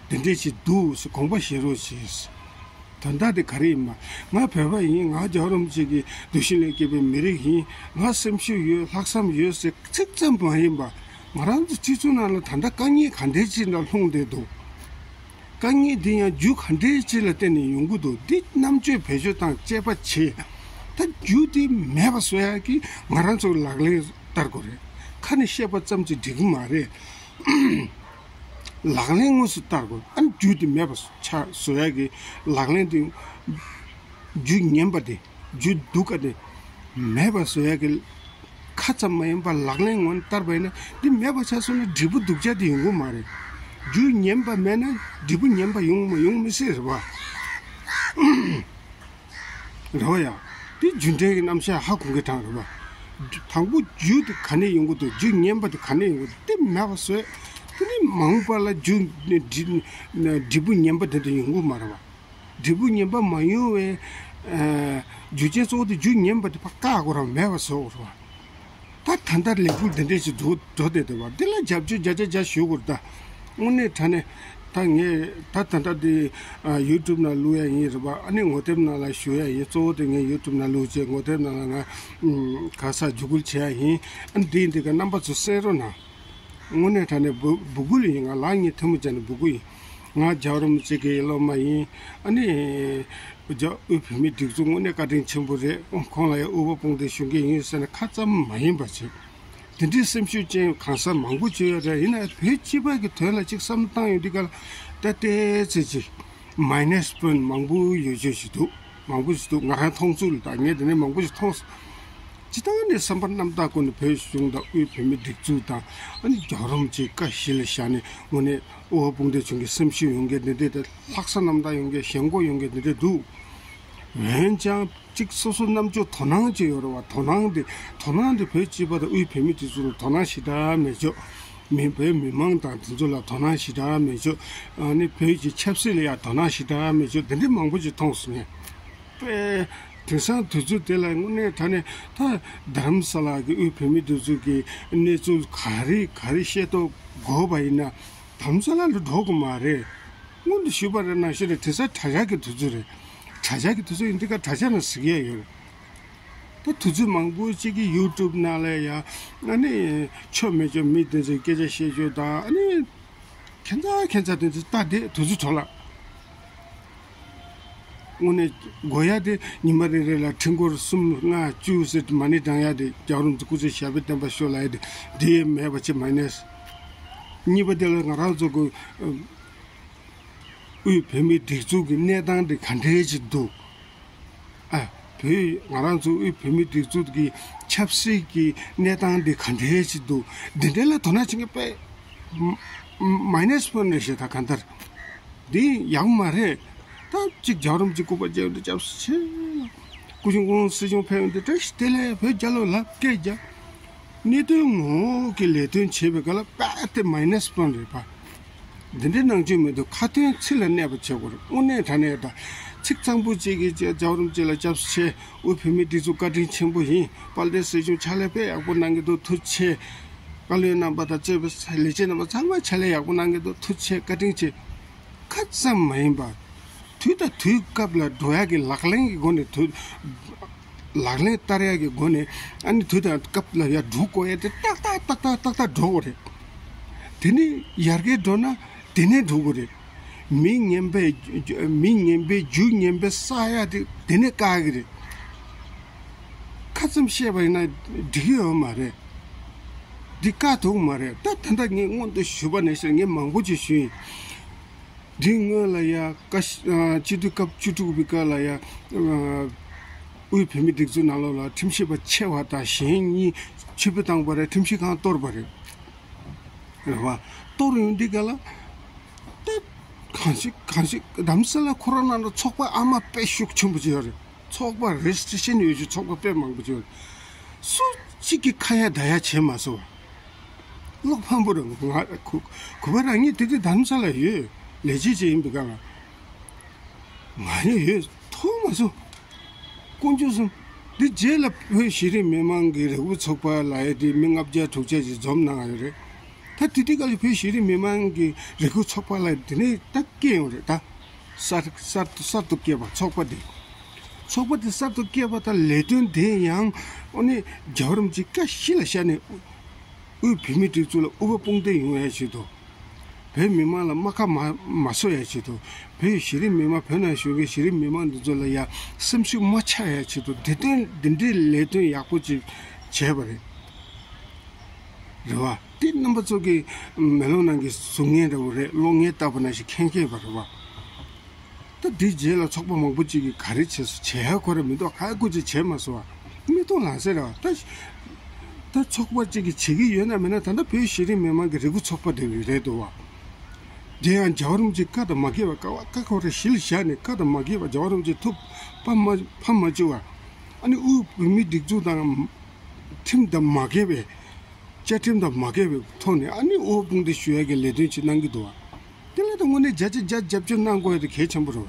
བྱེད། དེ་འདྲས་ཅིག་འདུག་ཟེར་དགོངས་པ་བཞེས་རོགས་བྱེད། དོན་དག་དེ་ག་རེ་ཡིན་པ། ང་བོད་པ་ཡིན། ང་རྒྱལ་བ་རིན་པོ་ཆེ་གི་གདུལ་ཞིང་ལས་སྐྱེས་པའི་མི་རིགས་ཡིན། ང་སེམས་ཤུགས་ཡོད། ལྷག་བསམ་ཡོད་ཟེར་ཚིག་ཙམ་མ་ཡིན་པ། ང་རང་ཚོ་སྤྱི་ཚོགས་ནང་ལ་ད་ལྟ་དཀའ་ངལ་ག་འདྲས་ཅིག་ལ་ལྷུང་བསྡད་འདུག། དཀའ་ངལ་འདི་ཡང་རྒྱུ་ག་འདྲས་ཅིག་ལ་བརྟེན་ནས་ཡོང་གི་འདུག། འདི་རྣམ་དཔྱོད་བེད་སྤྱོད་དང་དཔྱད་པ་བྱེད། ད་རྒྱུ་འདི་མེད་པ་བཟོ་ཡག་གི་ང་རང་ཚོ་ལག་ལེན་བསྟར་དགོས་རེད། ཁ་ནས་བཤད་པ་ཙམ་གྱིས་འགྲིག་གི་མ་རེད། ལག་ལེན་དངོས་སུ་བསྟར་དགོས། ཨ་ནི་རྒྱུ་དེ་མེད་པ་ཆགས་བཟོ་ཡག་གི་ལག་ལེན་དེ་རྒྱུ་ངན་པ་དེ་རྒྱུ་སྡུག་ག་དེ་མེད་པ་བཟོ་ཡག་གི་ཁ་ཙམ་མ་ཡིན་པར་ལག་ལེན་ངོ་མ་བསྟར་བ་ཡིན་ན་འདི་མེད་པ་ཆགས་སོང་ན་འབྲས་བུ་སྡུག་ཅག་དེ་ཡོང་གི་མ་རེད། རྒྱུ་ངན་པ་མེད་ན་འབྲས་བུ་ངན་པ་ཡོང་མ་ཡོང་མི་སྲིད་རེད་བ། རེད་བ་ཡ། དེ་རྒྱུ་འབྲས་ཀྱི་རྣམ་གཞག་ཧ་གོ་གི་དྲང་རེད་བ། དང་པོ་རྒྱུ་དེ་ག་ནས་ཡོང་གི་འདུག། རྒྱུ་ངན་པ་དེ་ག་ནས་ཡོང་གི་འདུག། དེ་མེད་པ་བཟོས། དེ་ནི་མ་འོངས་པ་ལ་རྒྱུ་འབྲས་འབྲས་བུ་ངན་པ་དེ་འདྲ་ཡོང་གི་མ་རེད་བ། འབྲས་བུ་ངན་པ་མ་ཡོང་བའི་ཨ་རྒྱུ་རྐྱེན་གཙོ་བོ་དེ་རྒྱུ་ངན་པ་དེ་ཕར་བཀག་དགོས་རེད་བ། མེད་པ་བཟོ་དགོས་རེད་བ། ད་ད་ལྟ་ལས་འགུལ་འདི་འདྲས་ཅིག་འགྲོ་འགྲོ་བསྡད་འདུག་བ། འདི་ལ་རྒྱབ་སྐྱོར་བརྒྱ་ཆ་བརྒྱ་ཞུ་དགོས་རེད་ད། དངོས་གནས་དྲང་གནས་ད་ངས་ད་ད་ལྟ་འདི་ཨ་ཡུ་ཊུབ་ནང་བླུག་ཡ་ཡིན་རེད་བ། ཨ་ནི་ངོ་དེབ་ནང་ལ་ཞུ་ཡ་ཡིན། གཙོ་བོ་དེ་ངས་ཡུ་ཊུབ་ནང་བླུག་བྱས་ངོ་དེབ་ནང་ལ་ང་ཨུམ་ག་ས་བརྒྱུད་སྐུལ་བྱེད་ཡ་ཡིན། ཨ་ནི་འདི་འདི་ག་རྣམ་པ་ཚོ་གསན་རོགས་གནང་། དངོས་གནས་དྲང་གནས་འབོད་འབོད་སྐུལ་ཡིན། ང་ལག་གཉིས་ཐལ་མོ་སྦྱར་ནས་འབོད་སྐུལ་ཡིན། ང་རྒྱལ་བ་རིན་པོ་ཆེ་གི་སློབ་མ་ཡིན། ཨ་ནི། རྒྱ་དབུས་བོད་མིའི་སྒྲིག་འཛུགས་དངོས་གནས་བཀའ་དྲིན་ཆེན་པོ་རེད། ཁོང་ལ་ཡང་དབུ་བ་དཔུང་སྡེ་ཞུ་མཁན་ཡིན་ཟེར་ན་ཁ་ཙམ་མ་ཡིན་པ་བྱེད། དེ་འདྲའི་སེམས་ཤུགས་ཅན་གང་ཟག་མང་པོ་བྱོས་ཡོད་རེད། ཡིན་ན་བོད་སྤྱི་པ་གི་དོན་ལ་ཅིག་བསམ་བློ་བཏང་ཡོང་དུས་ག་ལ་ད་ལྟའི་ཚེ་ཅིག་མའི་ནས་པོན་མང་པོ་ཡོད་ཆོག་ཞིག་འདུག་མང་པོ་ཞིག་འདུག་ང་རང་མཐོང་ཚུལ་དང་ངས་དེ་ནས་མང་པོ་ཞིག་མཐོང་སོང་། སྤྱི་བཏང་ནས་བསམ་པ་རྣམ་དག་སྒོ་ནས་བོད་གཞུང་དང་དབུས་བོད་མིའི་སྒྲིག་འཛུགས་དང་ཨ་ནི་རྒྱལ་བ་རིན་པོ་ཆེའི་བཀའ་གཞི་ལ་བཞག་ནས་དངོས་གནས་དབུ་བ་དཔུང་སྡེ་ཆུང་གི་སེམས་ཤུགས་ཡོང་མཁན་དེ་འདྲས་དང་ལྷག་བསམ་རྣམ་དག་ཡོང་མཁན་ཞེན་ཁོག་ཡོང་མཁན་དེ་འདྲས་འདུག་འོན་ཀྱང་གཅིག་སོ་སོ་རྣམ་དཔྱོད་དོ་སྣང་ཅིག་ཡོད་རེད་བ། དོ་སྣང་དེ་དོ་སྣང་དེ་བོད་སྤྱི་པ་དང་དབུས་བོད་མིའི་སྒྲིག་འཛུགས་ལ་དོ་སྣང་ཞེ་དྲག་མེད་ཅོག་མི་བོད་མི་མང་དང་དེ་ཚོ་ལ་དོ་སྣང་ཞེ་དྲག་མེད་ཅོག་ཨ་ནི་བོད་ཀྱི་ཆབ་སྲིད་ལ་ཡང་དོ་སྣང་ཞེ་དྲག་མེད་ཅོག་དེ་འདྲའི་མང་པོ་ཅིག་མཐོང་སོང་ངས། པས། དེང་སང་དུས་ཚོད་དེ་ལ་དངོས་གནས་དྲང་གནས་ད་རྡ་རམ་ས་ལ་གི་དབུས་བོད་མིའི་སྒྲིག་འཛུགས་ཀྱི་གནས་ཚུལ་ག་རེ་ག་རེ་ཤེས་རྟོགས་དགོས་པ་ཡིན་ན་རྡ་རམ་ས་ལ་ལ་འགྲོ་དགོས་མ་རེད། སྔོན་དུ་ཞུས་པ་རེད་ནང་བཞིན་རེད། དེང་སང་དྲ་རྒྱ་གི་དུས་ཚོད་རེད། དྲ་རྒྱ་གི་དུས་ཚོད་ཡིན་དུས་ཀ་དྲ་རྒྱ་ནང་གཟིགས་ཡས་ཡོད་རེད། ད་དུས་ཚོད་མང་པོ་ཅིག་གི་ཡུ་ཊུབ་ནང་ལ་ཡ་ཨ་ནི་ཆོ་མེད་ཆོ་མི་དེ་ཚོའི་སྐད་ཆ་བཤད་རྒྱུ་དང་ཨ་ནི། ཁྱད་མཚར་ཁྱད་མཚར་དེ་ཚོ་ལྟ་བསྡད་དུས་ཚོད་འཕྲོ་བརླག་དངོས་གནས་དགོས་ཡ་དེ་ཉི་མ་རེ་རེ་ལ་ཕྲེང་སྐོར་གསུམ་ལྔ་བཅུ་ཟེར་མ་ཎི་བགྲང་ཡ་དེ་རྒྱལ་བ་རིན་པོ་ཆེ་སྐུ་ཚེ་ཞབས་པད་བརྟན་པར་ཤོག་ལབ་ཡ་དེ་དེ་ཡས་མེད་པ་ཅིག་མ་ནས། གཉིས་པ་དེ་ལ་ང་རང་ཚོ་གི་དབུས་བོད་མིའི་སྒྲིག་འཛུགས་ཀྱི་གནས་སྟངས་དེ་ག་འདྲས་ཅིག་འདུག་ཨ། བོད་ང་རང་ཚོ་དབུས་བོད་མིའི་སྒྲིག་འཛུགས་ཀྱི་ཆབ་སྲིད་ཀྱི་གནས་སྟངས་འདི་ག་འདྲས་ཅིག་འདུག་འདི་འདྲས་ལ་དོ་སྣང་བྱེད་མཁན་དཔེ་མ་མའི་ནས་པོན་རེད་ཤག་ད་གང་ལྟར་འདི་ཡག་པོ་མ་རེད། ད་གཅིག་རྒྱལ་བ་རིན་པོ་ཆེ་སྐུ་པར་མཇལ་ཡོང་དུས་སྐྱབས་སུ་མཆི། སྐུ་ཞབས་ཁོང་སྲིད་སྐྱོང་ཕེབས་ཡོང་དུས་བཀྲ་ཤིས་བདེ་ལེགས་བོད་རྒྱལ་ལོ་ལབ་སྐད་རྒྱབ། གནད་དོན་ངོ་བོ་གི་ལས་དོན་བྱེད་པའི་སྐབས་ལ་དཔེ་དེ་མའི་ནས་པོན་རེད་པ། འདི་འདྲའི་ནང་ཆོས་མི་འདུག་ཁ་ཏོན་ཚིག་ལ་གནས་པ་བྱེད་དགོས་རེད། དངོས་གནས་དྲང་གནས་དང་ཚིག་གཙང་པོ་གཅིག་གིས་རྒྱལ་བ་རིན་པོ་ཆེ་ལ་སྐྱབས་སུ་མཆི། དབུས་བོད་མིའི་སྒྲིག་འཛུགས་བཀའ་དྲིན་ཆེན་པོ་ཡིན། དཔལ་ལྡན་སྲིད་སྐྱོང་ཕྱག་ལས་དཔེ་ཡག་པོ་གནང་གི་འདུག་ཐུགས་རྗེ་ཆེ། བཀའ་བློན་རྣམ་པ་དང་གཙོས་པའི་ལས་བྱེད་རྣམ་པ་ཚང་མ་ཕྱག་ལས་ཡག་པོ་གནང་གི་འདུག་ཐུགས་རྗེ་ཆེ། བཀའ་དྲིན་ཆེ། ཁ་ཙམ་མ་ཡིན་པ། དུས་དང་དུས་སྐབས་ལ་འགྲོ་ཡག་གི་ལག་ལེན་གྱི་སྒོ་ནས་དུས། ལག་ལེན་བསྟར་ཡག་གི་སྒོ་ནས་ཨ་ནི་དུས་དང་སྐབས་ལ་ཡར་འགྲོ་དགོས་ཡ་དེ་ཏག་ཏག་ཏག་ཏག་ཏག་ཏག་འགྲོ་དགོས་རེད། དེ་ནས་ཡར་རྒྱས་འགྲོ་ན་དེ་ནས་འགྲོ་དགོས་རེད། མི་ངན་པས་མི་ངན་པས་རྒྱུ་ངན་པས་བསགས་ཡ་དེ་དེ་ནས་བཀག་གི་རེད། ཁ་ཙམ་བཤད་པ་ཡིན་ན་འགྲིག་གི་ཡོད་མ་རེད། འདི་བཀག་ཐུབ་མ་རེད། ད་ད་ལྟ་ངས་སྔོན་དུ་ཞུས་པ་ནང་བཞིན་ངས་མང་པོ་ཅིག་ཞུས་ཡིན། འདི་སྔོན་ལ་ཡ་བཀའ་ཤག་སྤྱི་འཐུས་སྐབས་བཅུ་དྲུག་པའི་སྐབས་ལ་ཡ་དབུས་བོད་མིའི་སྒྲིག་འཛུགས་ནང་ལོགས་ལ་ཁྲིམས་ཞིབ་པ་ཆེ་བ་དང་གཞན་གཉིས་ཕྱིར་འབུད་བཏང་བ་རེད། ཁྲིམས་ཞིབ་ཁང་གཏོར་བ་རེད། རེད་བ། གཏོར་ཡོང་འདི་ག་ལ་ད་གང་ཞིག་གང་ཞིག་རྡ་རམ་ས་ལ་ཁོ་རང་ནང་ལ་ཚོགས་པ་ཨ་མ་དཔེ་ཤུགས་ཆེན་པོ་ཅིག་ཡོད་རེད། ཚོགས་པ་རེ་སི་ཊི་རི་ཀི་ཤན་ཡོད་རྒྱུ་ཚོགས་པ་དཔེ་མང་པོ་ཅིག་ཡོད་རེད། སུ་གཅིག་གིས་ཁ་ཡ་ད་ཡ་བྱས་མ་སོང་བ། བློ་ཕམ་པོ་རེད། ང་གུ་གུ་པ་རང་ཉིད་དེ་དུས་རྡ་རམ་ས་ལ་ཡོད། ལས་བྱེད་ཅིག་ཡིན་པའི་སྒང་ང་ཡང་ཡོད་མཐོང་མ་སོང་། དཀོན་མཆོག་གསུམ། འདི་རྗེས་ལ་བོད་གཞི་རིམ་མི་མང་གི་རེ་སྒུག་ཚོགས་པ་ལབ་ཡ་དེ་མི་ལྔ་བརྒྱ་དྲུག་བརྒྱ་ཅིག་འཛོམས་གནང་ཡོད་རེད། ད་དེ་དུས་སྐབས་ལ་བོད་གཞི་རིམ་མི་མང་གི་རེ་སྒུག་ཚོགས་པ་ལབ་ཡ་དེ་ནས་ད་སྐྱེས་ཡོང་རེད་ད། གསར་གསར་དུ་གསར་དུ་སྐྱེས་པ་ཚོགས་པ་དེ། ཚོགས་པ་དེ་གསར་དུ་སྐྱེས་པ་དང་ལས་དོན་དེ་ཡང་ཨོ་ནི་རྒྱལ་བ་རིན་པོ་ཆེའི་བཀའ་གཞི་ལ་བཞག་ནས་དབུས་བོད་མིའི་སྒྲིག་འཛུགས་ལ་དབུ་བ་དཔུང་སྡེ་ཡོང་ཡ་ཆེད་དུ། བོད་མི་མང་ལ་རྨ་ཁ་མ་མ་བཟོ་ཡ་ཆེད་དུ། བོད་གཞི་རིམ་མི་མང་བོད་ནང་བཞུགས་པའི་གཞི་རིམ་མི་མང་འདི་ཚོ་ལ་ཡ་སེམས་ཤུགས་མ་ཆག་ཡ་ཆེད་དུ་དེ་དོན་འདི་འདྲའི་ལས་དོན་ཡག་པོ་ཅིག་བྱས་པ་རེད། རེད་བ། དེ་རྣམ་པ་ཚོ་གི་མེ་ལོང་ནང་གི་གཟུགས་བརྙན་འདྲ་བོ་རེད། གློག་བརྙན་ལྟ་བུ་ནང་བཞིན་མཁྱེན་མཁྱེན་པ་རེད་བ། ད་དེའི་རྗེས་ལ་ཚོགས་པ་མང་པོ་ཅིག་གིས་ག་རེ་བྱས་སོང་། བྱེད་ཡ་ཁོ་ར་མི་འདུག་ཁ་ཡ་ཁོ་ཅིག་བྱས་མ་སོང་བ། མི་གཏོང་ལ་ཟེར་བ། ད་ད་ཚོགས་པ་ཅིག་གིས་བྱེད་ཀྱི་ཡོད་ན་མེད་ན་ད་ལྟ་བོད་གཞི་རིམ་མི་མང་གི་རེ་སྒུག་ཚོགས་པ་དེ་རེད་འདུག་བ། དེ་ཡང་རྒྱལ་བ་རིན་པོ་ཆེའི་བཀའ་དང་མ་འགལ་བ། བཀའ་བ་བཀའ་ཁོ་ར་གཞི་ལ་བཞག་ནས་བཀའ་དང་མ་འགལ་བ། རྒྱལ་བ་རིན་པོ་ཆེ་ཐུགས་ཕམ་མ་ཕམ་མ་བཅུག་བ། ཨ་ནི་དབུས་བོད་མིའི་སྒྲིག་འཛུགས་དང་ཁྲིམས་དང་མ་འགལ་བའི། བཅའ་ཁྲིམས་དང་མ་འགལ་བའི་ཐོག་ནས་ཨ་ནི་དབུ་བ་དཔུང་སྡེ་ཞུ་ཡ་གི་ལས་དོན་ཅིག་གནང་གི་འདུག་བ། དེ་ལ་ད་དངོས་གནས་བརྒྱ་ཆ་བརྒྱ་རྒྱབ་སྐྱོར་གནང་དགོས་ཡ་དེ་གལ་ཆེན་པོ་རེད་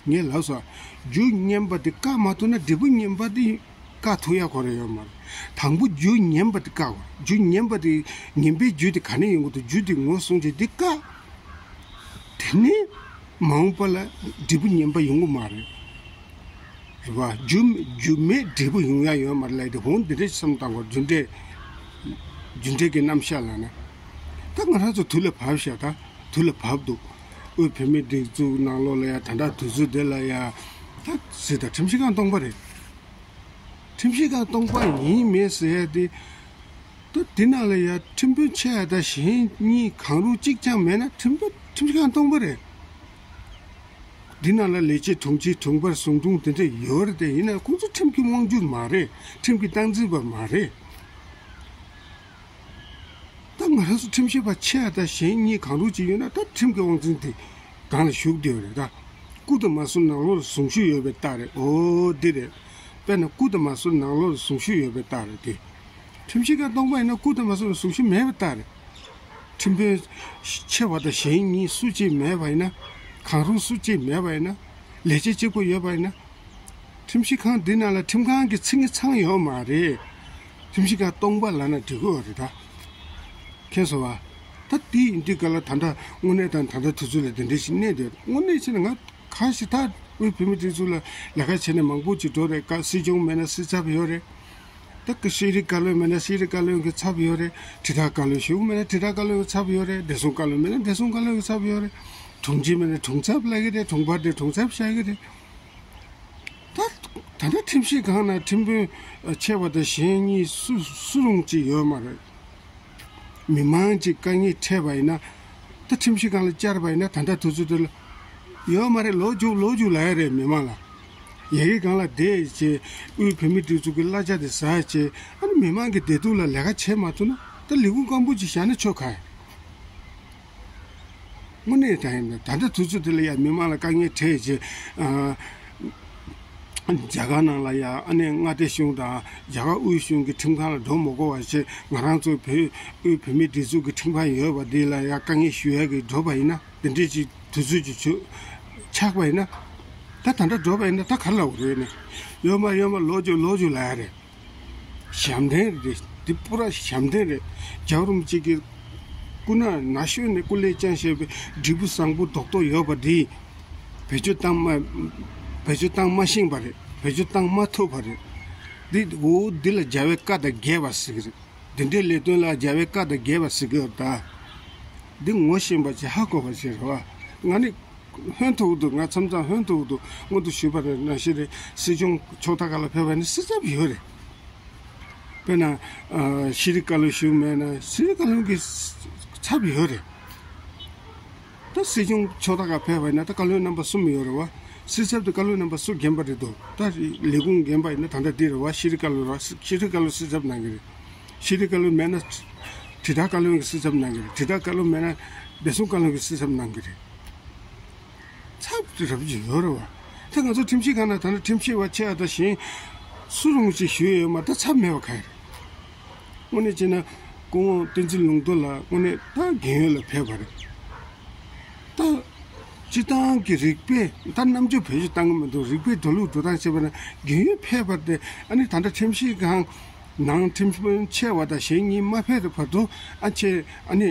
བ། ངས་ལབ་སོང་། རྒྱུ་ངན་པ་དེ་བཀག་མ་ཐུབ་ན་འབྲས་བུ་ངན་པ་དེ་བཀག་ཐུབ་ཡ་ཁོ་རང་ཡོད་མ་རེད། དང་པོ་རྒྱུ་ངན་པ་དེ་བཀག་དགོས། རྒྱུ་ངན་པ་དེ་ངན་པའི་རྒྱུ་དེ་ག་ནས་ཡོང་གི་འདུག་རྒྱུ་དེ་ངོས་བཟུང་བྱས་དེ་བཀག་དེ་ནས་མ་འོངས་པ་ལ་འབྲས་བུ་ངན་པ་ཡོང་གི་མ་རེད། རེད་བ། རྒྱུ་རྒྱུ་མེད་འབྲས་བུ་ཡོང་ཡ་ཡོད་མ་རེད་ལབ་དེ་འོང་འདི་འདྲས་བསམ་བཏང་བ། རྒྱུ་འབྲས་རྒྱུ་འབྲས་ཀྱི་རྣམ་གཞག་ལབ་ན། ད་ང་རང་ཚོ་དུས་ལ་བབ་ཤག་ད་དུས་ལ་བབ་འདུག་དབུས་བོད་མིའི་སྒྲིག་འཛུགས་ནང་ལོགས་ལ་ཡ་ད་ལྟ་དུས་ཚོད་འདི་ལ་ཡ་ད་ཟེར་ད་ཁྲིམས་ཞིབ་ཁང་སྟོང་པ་རེད། ཁྲིམས་ཞིབ་ཁང་སྟོང་པ་ཡིན་མེད་ཟེར་ཡ་དེ། ད་དེ་ནང་ལ་ཡ་ཁྲིམས་དཔོན་ཆེ་བ་དང་གཞན་གཉིས་གང་རུང་གཅིག་ཀྱང་མེད་ན་ཁྲིམས་དཔོན་ཁྲིམས་ཞིབ་ཁང་སྟོང་པ་རེད། འདི་ནང་ལ་ལས་བྱེད་དྲུང་ཆེ་དྲུང་འཕར་ཟུང་དྲུང་དེ་འདྲ་ཡོད་རེད་དེ། ཡིན་ན་ཁོང་ཚོ་ཁྲིམས་ཀྱི་དབང་སྒྱུར་མ་རེད། ཁྲིམས་ཀྱི་སྟངས་འཛིན་པ་མ་རེད། ད་ང་རང་ཚོ་ཁྲིམས་ཞིབ་པ་ཆེ་བ་དང་གཞན་གཉིས་གང་རུང་ཅིག་ཡོད་ན་ད་ཁྲིམས་ཀྱི་དབང་འཛིན་དེ་སྒང་ལ་ཞུགས་བསྡད་ཡོད་རེད། ད་སྐུ་དང་མ་སོ་ནང་ལོགས་ལ་གཟུངས་གཞུག་ཡོད་པའི་རྟགས་རེད། འོ་འདི་རེད། དཔེར་ན་སྐུ་དང་མ་སོ་ནང་ལོགས་ལ་གཟུངས་གཞུག་ཡོད་པའི་རྟགས་རེད་དེ། ཁྲིམས་ཞིབ་ཁང་སྟོང་པ་ཡིན་ན་སྐུ་དང་མ་སོ་ལ་གཟུངས་གཞུག་མེད་པའི་རྟགས་རེད། ཁྲིམས་དཔོན་ཆེ་བ་དང་གཞན་གཉིས་སུ་གཅིག་མེད་པ་ཡིན་ན། གང་རུང་སུ་གཅིག་མེད་པ་ཡིན་ན། ལས་བྱེད་གཅིག་པོ་ཡོད་པ་ཡིན་ན། ཁྲིམས་ཞིབ་ཁང་འདི་ནང་ལ་ཁྲིམས་ཁང་གི་མཚན་ཉིད་ཚང་ཡོད་མ་རེད། ཁྲིམས་ཞིབ་ཁང་སྟོང་པ་ལབ་ན་འགྲིག་གི་ཡོད་རེད་ད། མཁྱེན་སོང་བ། ད་དེ་ཡིན་དུས་ག་ལ་ད་ལྟ་དངོས་གནས་དང་ད་ལྟ་དུས་ཚོད་ལ་དེ་འདྲ་ཞིག་གནས་འདུག་དངོས་གནས་བྱས་ན་ང་ཁ་ཞིག་ད་དབུས་བོད་མིའི་སྒྲིག་འཛུགས་ལ་ལས་ཀ་བྱས་ནས་མང་པོ་ཅིག་འགྲོ་རེད། ཀ་སྲིད་སྐྱོང་མེད་ན་སྲིད་ཚབ་ཡོད་རེད། ད་ཀ་ཤེས་རིག་བཀའ་བློན་མེད་ན་ཤེས་རིག་བཀའ་བློན་གྱི་ཚབ་ཡོད་རེད། དྲིལ་བསྒྲགས་བཀའ་བློན་ཞུ་མེད་ན་དྲིལ་བསྒྲགས་བཀའ་བློན་གྱི་ཚབ་ཡོད་རེད། བདེ་སྲུང་བཀའ་བློན་མེད་ན་བདེ་སྲུང་བཀའ་བློན་གྱི་ཚབ་ཡོད་རེད། དྲུང་ཆེ་མེད་ན་དྲུང་ཚབ་ལབ་ཀྱི་རེད། དྲུང་འཕར་དེ་དྲུང་ཚབ་བྱ་གི་རེད། ད་ད་ལྟ་ཁྲིམས་ཞིབ་ཁང་ན་ཁྲིམས་དཔོན་ཆེ་བ་དང་གཞན་གཉིས་སུ་སུ་རུང་ཅིག་ཡོད་མ་རེད། མི་མང་གཅིག་དཀའ་ངལ་འཕྲད་པ་ཡིན་ན། ད་ཁྲིམས་ཞིབ་ཁང་ལ་བཅར་བ་ཡིན་ན་ད་ལྟ་དུས་ཚོད་འདི་ལ་ཡོད་མ་རེད། ལོག་རྒྱུགས་ལོག་རྒྱུགས་ལབ་ཡ་རེད་མི་མང་ལ། ཡ་གི་སྒང་ལ་བསྡད་བྱས་དབུས་བོད་མིའི་སྒྲིག་འཛུགས་ཀྱི་གླ་ཆ་དེ་ཟ་བྱས། ཨ་ནི་མི་མང་གི་བདེ་སྡུག་ལ་ལས་ཀ་བྱེད་མ་ཐུབ་ན་ད་ལས་ཁུངས་སྐམ་པོ་ཅིག་བཞག་ན་ཆོག་ག། དངོས་གནས་དྲང་ཡིན་ན་ད་ལྟ་དུས་ཚོད་འདི་ལ་ཡ་མི་མང་ལ་དཀའ་ངལ་འཕྲད་བྱས། ཨ། རྒྱ་གར་ནང་ལ་ཡ་ཨ་ནི་མངའ་སྡེ་གཞུང་དང་རྒྱ་གར་དབུས་གཞུང་གི་ཁྲིམས་ཁང་ལ་འགྲོ་མི་དགོས་པ་བྱས། ང་རང་ཚོ་བོད་དབུས་བོད་མིའི་སྒྲིག་འཛུགས་ཀྱི་ཁྲིམས་ཁང་ཡོད་པ་འདི་ལ་ཡ་དཀའ་ངལ་ཞུ་ཡ་གི་འགྲོ་བ་ཡིན་ན། དེ་འདྲས་ཅིག་དུས་ཚོད་ཅིག་ཆུ་ཆགས་པ་ཡིན་ན། ད་ད་ལྟ་འགྲོ་བ་ཡིན་ན་ད་ག་རེ་ལབ་དགོས་རེད་ནི། ཡོད་མ་ཡོད་མ་ལོག་རྒྱུགས་ལོག་རྒྱུགས་ལབ་ཡ་རེད། ཞབས་འདྲེན་རེད། འདི་པུ་ར་ཞབས་འདྲེན་རེད། རྒྱལ་བ་རིན་པོ་ཆེ་གི་སྐུ་ན་ན་གཞོན་ནས་སྐུ་ལས་བསྐྱངས་བཞེས་པའི་འབྲས་བུ་བཟང་པོ་རྡོག་རྡོག་ཡོད་པ་འདི། བེད་སྤྱོད་བཏང་མ། བེད་སྤྱོད་བཏང་མ་ཤེས་པ་རེད། བེད་སྤྱོད་བཏང་མ་ཐུབ་པ་རེད། འདི་འོ་འདི་ལ་རྒྱལ་བའི་བཀའ་དང་འགལ་བ་ཟེར་གི་རེད། འདི་འདྲའི་ལས་དོན་ལ་རྒྱལ་བའི་བཀའ་དང་འགལ་བ་ཟེར་གི་ཡོད་ད། འདི་ངོ་ཤེས་པ་ཅིག་ཧ་གོ་བ་ཅིག་རེད་བ། ང་ནི། ཧོན་ཐུག་འདུག་ང་མཚམས་མཚམས་ཧོན་ཐུག་འདུག་སྔོན་དུ་ཞུས་པ་ནང་བཞིན་རེད། སྲིད་སྐྱོང་ཕྱོགས་མཐའ་ཁག་ལ་ཕེབས་པ་ནི་སྲིད་ཚབ་ཡོད་རེད། དཔེར་ན། ཨ། ཤེས་རིག་བཀའ་བློན་ཞུ་མེད་ན་ཤེས་རིག་བཀའ་བློན་གྱི་ཚབ་ཡོད་རེད། ད་སྲིད་སྐྱོང་ཕྱོགས་མཐའ་ཁག་ཕེབས་པ་ཡིན་ན་ད་བཀའ་བློན་རྣམ་པ་གསུམ་ཡོད་རེད་བ། སྲིད་ཚབ་དེ་བཀའ་བློན་རྣམ་པ་སུ་འགན་པ་རེད་འདུག་ད་ལས་ཁུངས་འགན་པ་ཡིན་ན་ད་ལྟ་འདི་རེད་བ། ཤེས་རིག་བཀའ་བློན་རེད་བ། ཤེས་རིག་བཀའ་བློན་སྲིད་ཚབ་གནང་གི་རེད། ཤེས་རིག་བཀའ་བློན་མེད་ན། དྲིལ་བསྒྲགས་བཀའ་བློན་གྱི་སྲིད་ཚབ་གནང་གི་རེད། དྲིལ་བསྒྲགས་བཀའ་བློན་མེད་ན་བདེ་སྲུང་བཀའ་བློན་གྱི་སྲིད་ཚབ་གནང་གི་རེད། ཚབ་རབ་ཅིག་ཡོད་རེད་བ། ད་ང་ཚོ་ཁྲིམས་ཞིབ་ཁང་ན་ད་ནི་ཁྲིམས་ཞིབ་པ་ཆེ་བ་དང་གཞན་སུ་རུང་ཅིག་ཞུས་ཡོད་མ་ད་ཚབ་མེད་པ་ག་རེད། དངོས་གནས་བྱས་ན་སྐུ་ངོ་བསྟན་འཛིན་ལུང་རྟོགས་ལགས་དངོས་གནས་ད་རྒན་ཡོལ་ལ་ཕེབས་པ་རེད། ད། སྤྱི་བཏང་གི་རིག་པའི་ད་རྣམ་དཔྱོད་བེད་སྤྱོད་བཏང་གི་མི་འདུག་རིག་པའི་འགྲོ་ལུགས་འགྲོ་སྟངས་བྱས་པ་ན་རྒན་ཡོལ་ཕེབས་པ་དེ་ཨ་ནི་ད་ལྟ་ཁྲིམས་ཞིབ་ཁང་ནང་ཁྲིམས་དཔོན་ཆེ་བ་དང་གཞན་གཉིས་མ་ཕེབས་པའི་བར་དུ་ཨ་ཆེ་ཨ་ནི་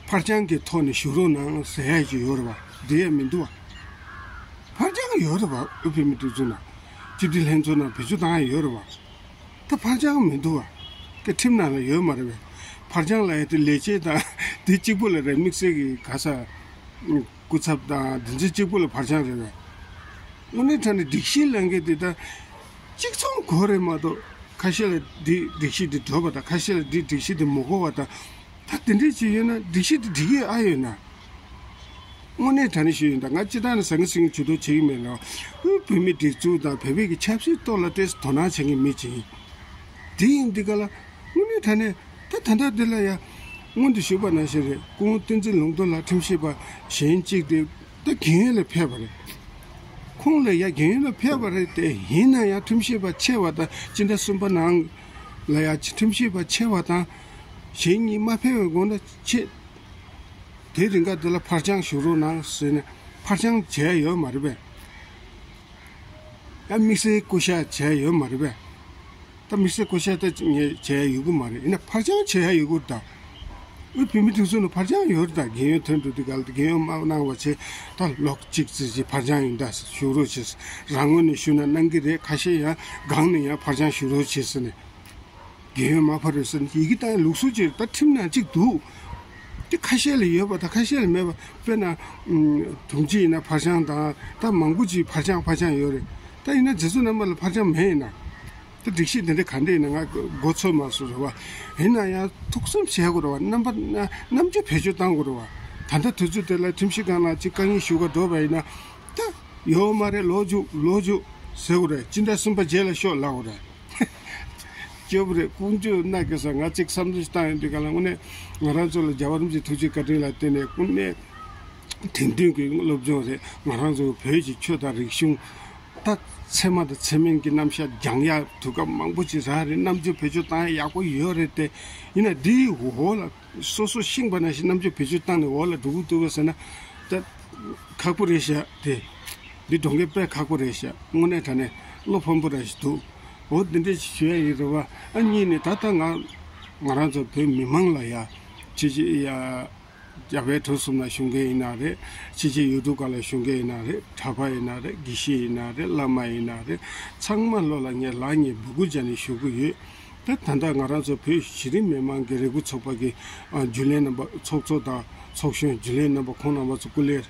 ཕར་འགྱངས་ཀྱི་ཐོག་ནས་བཞུགས་རོགས་གནང་ཟེར་ཡ་ཅིག་ཡོད་རེད་བ། འདི་ཡ་མི་འདུག་བ། ཕར་འགྱངས་ཡོད་རེད་བ། དབུས་བོད་མིའི་སྒྲིག་འཛུགས་ནང་སྤྱི་འཐུས་ལྷན་ཚོགས་ནང་བེད་སྤྱོད་བཏང་ཡ་ཡོད་རེད་བ། ད་ཕར་འགྱངས་མི་འདུག་བ། ཀྱི་ཁྲིམས་ནང་ལ་ཡོད་མ་རེད་བས། ཕར་འགྱངས་ལ་ཡ་དེ་ལས་བྱེད་དང་དེ་གཅིག་པུ་ལ་རེད། དམིགས་བསལ་གྱི་ག་ས། སྐུ་ཚབ་དང་དེ་ཚོ་གཅིག་པུ་ལ་ཕར་འགྱངས་རེད་བས། དངོས་གནས་དྲང་གནས་སྒྲིག་གཞི་ལངས་མཁན་དེ་ད་གཅིག་མཚུངས་དགོས་རེད་མ་གཏོགས་ཁ་ཤས་ལ་འདི་སྒྲིག་གཞི་འདི་འགྲོ་བ་དང་ཁ་ཤས་ལ་འདི་སྒྲིག་གཞི་འདི་མ་དགོས་བ་དང་། ད་དེ་འདྲས་ཅིག་ཡོད་ན་སྒྲིག་གཞི་འདི་འགྲིག་གི་ཨ་ཡོད་ན། དངོས་གནས་དྲང་གནས་ཞུ་ཡིན་ད། ང་སྤྱི་བཏང་ནས་ཟང་ངེ་ཟིང་ངེ་ཇུས་གཏོགས་བྱེད་ཀྱི་མེད་ལ། དབུས་བོད་མིའི་སྒྲིག་འཛུགས་དང་བོད་པའི་གི་ཆབ་སྲིད་ཐོག་ལ་ཏོག་ཙམ་དོ་སྣང་བྱེད་མཁན་མི་ཅིག་ཡིན། དེ་ཡིན་འདི་ག་ལ་དངོས་གནས་དྲང་གནས་ད་ད་ལྟ་འདི་ལ་ཡ་སྔོན་དུ་ཞུས་པ་ནང་བཞིན་རེད། སྐུ་ངོ་བསྟན་འཛིན་ལུང་རྟོགས་ལགས་ཁྲིམས་ཞིབ་པ་གཞན་གཅིག་དེ་ད་རྒན་ཡོལ་ལ་ཕེབས་པ་རེད། ཁོང་ལ་ཡ་རྒན་ཡོལ་ལ་ཕེབས་པ་རེད་དེ། ཡིན་ན་ཡང་ཁྲིམས་ཞིབ་པ་ཆེ་བ་དང་སྤྱི་ཟླ་གསུམ་པ་ནང་ལ་ཡ་ཁྲིམས་ཞིབ་པ་ཆེ་བ་དང་གཞན་གཉིས་མ་ཕེབས་པའི་སྒང་ལ་ཆེད། དེ་རིང་ག་དེ་ལ་ཕར་འགྱངས་ཞུ་རོགས་གནང་ཟེར་ནས་ཕར་འགྱངས་བྱས་ཡོད་མ་རེད་པས། ཡང་དམིགས་བསལ་སྐུ་ཞབས་བྱས་ཡོད་མ་རེད་པས། ད་དམིགས་བསལ་སྐུ་ཞབས་ད་ངས་བྱས་ཡོད་གི་མ་རེད། ཡིན་ན་ཕར་འགྱངས་བྱས་ཡོད་གི་ད། དབུས་བོད་མིའི་སྒྲིག་འཛུགས་ནང་ཕར་འགྱངས་ཡོད་རེད་ད། རྒན་ཡོལ་ཐོན་འགྲོ་དུས་ག་ལ་རྒན་ཡོལ་མ་གནང་བ་བྱས་ད་ལོ་གཅིག་ཙམ་ཅིག་ཕར་འགྱངས་ཡོང་ད་ཞུ་རོགས་བྱས། རང་ངོས་ནས་ཞུ་ན་གནང་གི་རེད། ཁ་ཤས་ཡང་སྒང་ནས་ཡང་ཕར་འགྱངས་ཞུ་རོགས་བྱས་ཟེར་ནས། རྒན་ཡོལ་མ་ཕར་རེད་ཟེར་ནས་ཡི་གེ་བཏང་ཡ་ལུགས་སྲོལ་ཅིག་རེད། ད་ཁྲིམས་ནང་གཅིག་འདུག་དེ་ཁ་ཤས་ལ་ཡོད་པ་དང་ཁ་ཤས་ལ་མེད་པ། དཔེར་ན་ཨུམ་དུམ་གཅིག་ཡིན་ན་འཕར་སྤྱང་དང་ད་མང་པོ་ཅིག་འཕར་སྤྱང་འཕར་སྤྱང་ཡོད་རེད། ད་ཡིན་ན་རྗེ་བཙུན་རྣམ་པ་ལ་འཕར་སྤྱང་མེད་ཡིན་ན། ད་སྒྲིག་གཞི་འདི་འདྲ་ག་འདྲ་ཡིན་ན་ང་མགོ་ཚོད་མ་སོང་རེད་བ། ཡིན་ན་ཡང་ཐུགས་བསམ་བཞེས་དགོས་རེད་བ། རྣམ་པ་རྣམ་དཔྱོད་བེད་སྤྱོད་གཏང་དགོས་རེད་བ། ད་ལྟ་དུས་ཚོད་དེ་ལ་ཁྲིམས་ཞིབ་ཁང་ལ་ཅིག་དཀའ་ངལ་ཞུ་ག་འགྲོ་བ་ཡིན་ན། ད་ཡོད་མ་རེད། ལོག་འཇུག་ལོག་འཇུག་ཟེར་དགོས་རེད། སྤྱི་ཟླ་གསུམ་པ་རྗེས་ལ་ཤོག་ལབ་དགོས་རེད། སྐྱོ་པོ་རེད། ཀུན་སྤྱོད་ན་གེ་ས་ང་གཅིག་བསམ་ཚུལ་བཏང་ཡོང་དུས་ག་ལ་དངོས་གནས་ང་རང་ཚོ་ལ་རྒྱལ་བ་རིན་པོ་ཆེ་ཐུགས་རྗེ་བཀའ་དྲིན་ལ་བརྟེན་ནས་དངོས་གནས་དེང་དུས་ཀྱི་སློབ་སྦྱོང་རེད། ང་རང་ཚོ་བོད་ཀྱི་ཆོས་དང་རིག་གཞུང་ད་ཚད་མ་དང་ཚད་མིན་གྱི་རྣམ་གཞག་སྦྱང་ཡག་དུས་སྐབས་མང་པོ་ཅིག་རག་རེད། རྣམ་དཔྱོད་བེད་སྤྱོད་བཏང་ཡག་ཡག་པོ་ཡོད་རེད་དེ། ཡིན་ན་འདིའི་འོག་ལ་སོ་སོ་ཤེས་པ་ནང་བཞིན་རྣམ་དཔྱོད་བེད་སྤྱོད་བཏང་ནས་འོག་ལ་འགྲོ་གི་འདུག་ག་ཟེར་ན། ད་ཁག་པོ་རེད་ཤག་དེ། འདི་སྒྲུབ་མཁན་དཔེ་ཁག་པོ་རེད་ཤག་དངོས་གནས་དྲང་གནས་བློ་ཕམ་པོ་ར་ཞིག་འདུག་འོ་འདི་འདྲ་ཞིག་ཞུ་ཡ་ཡིན་རེད་བ། ཨ་གཉིས་ནས་ད་ལྟ་ང་ང་རང་ཚོ་བོད་མི་མང་ལ་ཡ་ཅི་ཅི་ཡ་རྒྱ་བལ་འབྲུག་གསུམ་ལ་བཞུགས་མཁན་ཡིན་ན་རེད། ཕྱི་རྒྱལ་ཡུལ་གྲུ་ཁག་ལ་བཞུགས་མཁན་ཡིན་ན་རེད། གྲྭ་པ་ཡིན་ན་རེད། དགེ་བཤེས་ཡིན་ན་རེད། བླ་མ་ཡིན་ན་རེད། ཚང་མ་ལོ་ལ་ངས་ལག་གཉིས་འབོད་སྐུལ་བྱས་ནས་ཞུ་གི་ཡོད། ད་ད་ལྟ་ང་རང་ཚོ་བོད་གཞི་རིམ་མི་མང་གི་རེ་སྐུལ་ཚོགས་པ་གི་ཨ་རྒྱུན་ལས་རྣམ་པ་ཚོགས་གཙོ་དང་ཚོགས་གཞོན་རྒྱུན་ལས་རྣམ་པ་ཁོང་རྣམ་པ་ཚོ་སྐུ་ལས་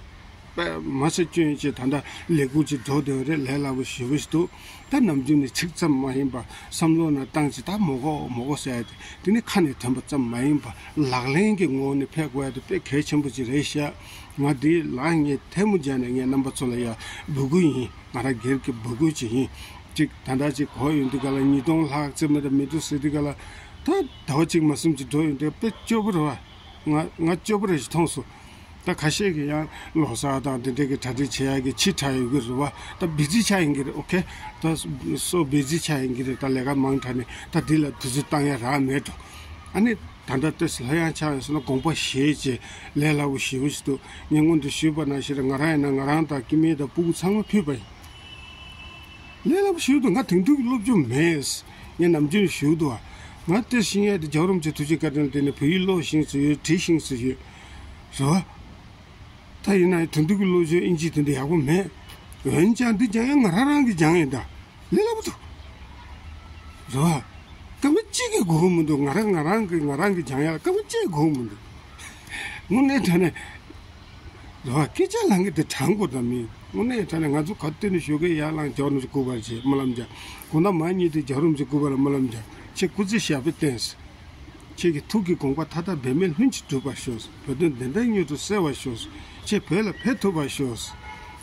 དཔེ་མ་ཚད་སྐྱོན་ཡོད་ཅེས་ད་ལྟ་ལས་འགུལ་ཅིག་འགྲོ་བསྡད་པ་རེད། ལས་སླ་པོ་ཞེ་པོ་ཞིག་འདུག་ད་ནམ་རྒྱུན་ནས་ཚིག་ཙམ་མ་ཡིན་པ་བསམ་བློ་ནང་བཏང་ཅིག་ད་མོ་གོ་མོ་གོ་ཟེར་ཡ་དེ་དེ་ནི་ཁ་ནས་ཐོན་པ་ཙམ་མ་ཡིན་པ་ལག་ལེན་གྱི་ངོ་བོ་ནས་ཕེབས་དགོས་ཡ་དེ་དཔེ་གལ་ཆེན་པོ་ཅིག་རེད་ཤག་ང་དེ་ལ་ངས་ཐལ་མོ་སྦྱར་ནས་ངས་རྣམ་པ་ཚོ་ལ་ཡ་འབོད་སྐུལ་ཡིན། ང་རང་སྒེར་གྱི་འབོད་སྐུལ་ཅིག་ཡིན། ཅིག་ད་ལྟ་ཅིག་གོ་ཡོང་དུས་ག་ལ་ཉིས་སྟོང་ལྷག་ཙམ་མ་གཏོགས་མི་འདུག་ཟེར་དུས་ག་ལ། ད་ཟླ་བ་གཅིག་མ་ཟིན་ཅིག་འགྲོ་ཡོང་དུས་དཔེ་སྐྱོ་པོ་རེད་བ། ང་ང་སྐྱོ་པོ་རེ་ཞིག་མཐོང་སོང་། ད་ཁ་ཤས་ཀྱིས་ཡང་ལོ་གསར་དང་དེ་འདྲ་གི་གྲ་སྒྲིག་བྱེད་ཡག་གི་ཕྱི་དྲགས་ཡོད་ཀྱི་རེད་བ། ད་བི་ཛི་ཆགས་ཡིན་གྱི་རེད། ཨོ་ཁེ། ད་སོ་བི་ཛི་ཆགས་ཡིན་གྱི་རེད། ད་ལས་ཀ་མང་དྲགས་ནས་ད་འདི་ལ་དུས་ཚོད་བཏང་ཡ་རག་མེད་འགྲོ། ཨ་ནི་ད་ལྟ་ཏོག་ཙམ་ལྷོད་ཡངས་ཆགས་ཡོང་སོང་ན་དགོངས་པ་བཞེས་བྱས་ལས་སླ་པོ་ཞེ་པོ་ཞིག་འདུག་ངས་སྔོན་དུ་ཞུས་པ་ནང་བཞིན་རེད། ང་རང་ཡིན་ན་ང་རང་དང་སྐྱེ་དམན་དང་སྤུ་གུ་ཚང་མ་ཕུད་པ་ཡིན། ལས་སླ་པོ་ཞིག་འདུག་ང་དེང་དུས་ཀྱི་སློབ་སྦྱོང་མེད། ངས་ནམ་རྒྱུན་ཞུས་འདུག་ང་ཏོག་ཙམ་ཤེས་ཡ་དེ་རྒྱལ་བ་རིན་པོ་ཆེ་ཐུགས་རྗེ་བཀའ་དྲིན་ལ་བརྟེན་ནས་བོད་ཡིག་ཀློག་ཤེས་ས་ཡོད། བྲིས་ཤེས་ས་ཡོད། རེད་བ། ད་ཡིན་ན་ཡང་དེང་དུས་ཀྱི་སློབ་སྦྱོང་ཨིན་ཇི་དེ་འདྲ་ཡག་པོ་མེད། འོན་ཀྱང་འདི་སྦྱང་ཡ་ང་རང་རང་གིས་སྦྱང་ཡིན་ད། ལས་སླ་པོ་འདུག་རེད་བ། སྐར་མ་གཅིག་གི་དགོས་མི་འདུག་ང་རང་ང་རང་གི་ང་རང་གི་སྦྱང་ཡ་ལ་སྐར་མ་གཅིག་དགོས་མི་འདུག་དངོས་གནས་དྲང་གནས། རེད་བ། སྐད་ཆ་ལབ་མཁན་དེ་དྲང་པོ་དང་མིན། དངོས་གནས་དྲང་གནས་ང་ཚོ་ག་དུས་ནས་ཞོགས་ཀས་ཡར་ལངས་རྒྱལ་བ་རིན་པོ་ཆེ་སྐུ་པར་བྱེད་སྨོན་ལམ་རྒྱག་དགོང་དག་མ་ཉལ་དུས་རྒྱལ་བ་རིན་པོ་ཆེ་སྐུ་པར་ལ་སྨོན་ལམ་རྒྱག་ཁྱེད་སྐུ་ཚེ་ཞབས་པད་བརྟན། ཁྱེད་ཀྱི་ཐུགས་ཀྱི་དགོངས་པ་མཐའ་དག་འབད་མེད་ལྷུན་གྱིས་གྲུབ་པར་ཤོག་བོད་དོན་བདེན་མཐའ་མྱུར་དུ་གསལ་བར་ཤོག་ཁྱེད་བོད་ལ་ཕེབས་ཐུབ་པར་ཤོག་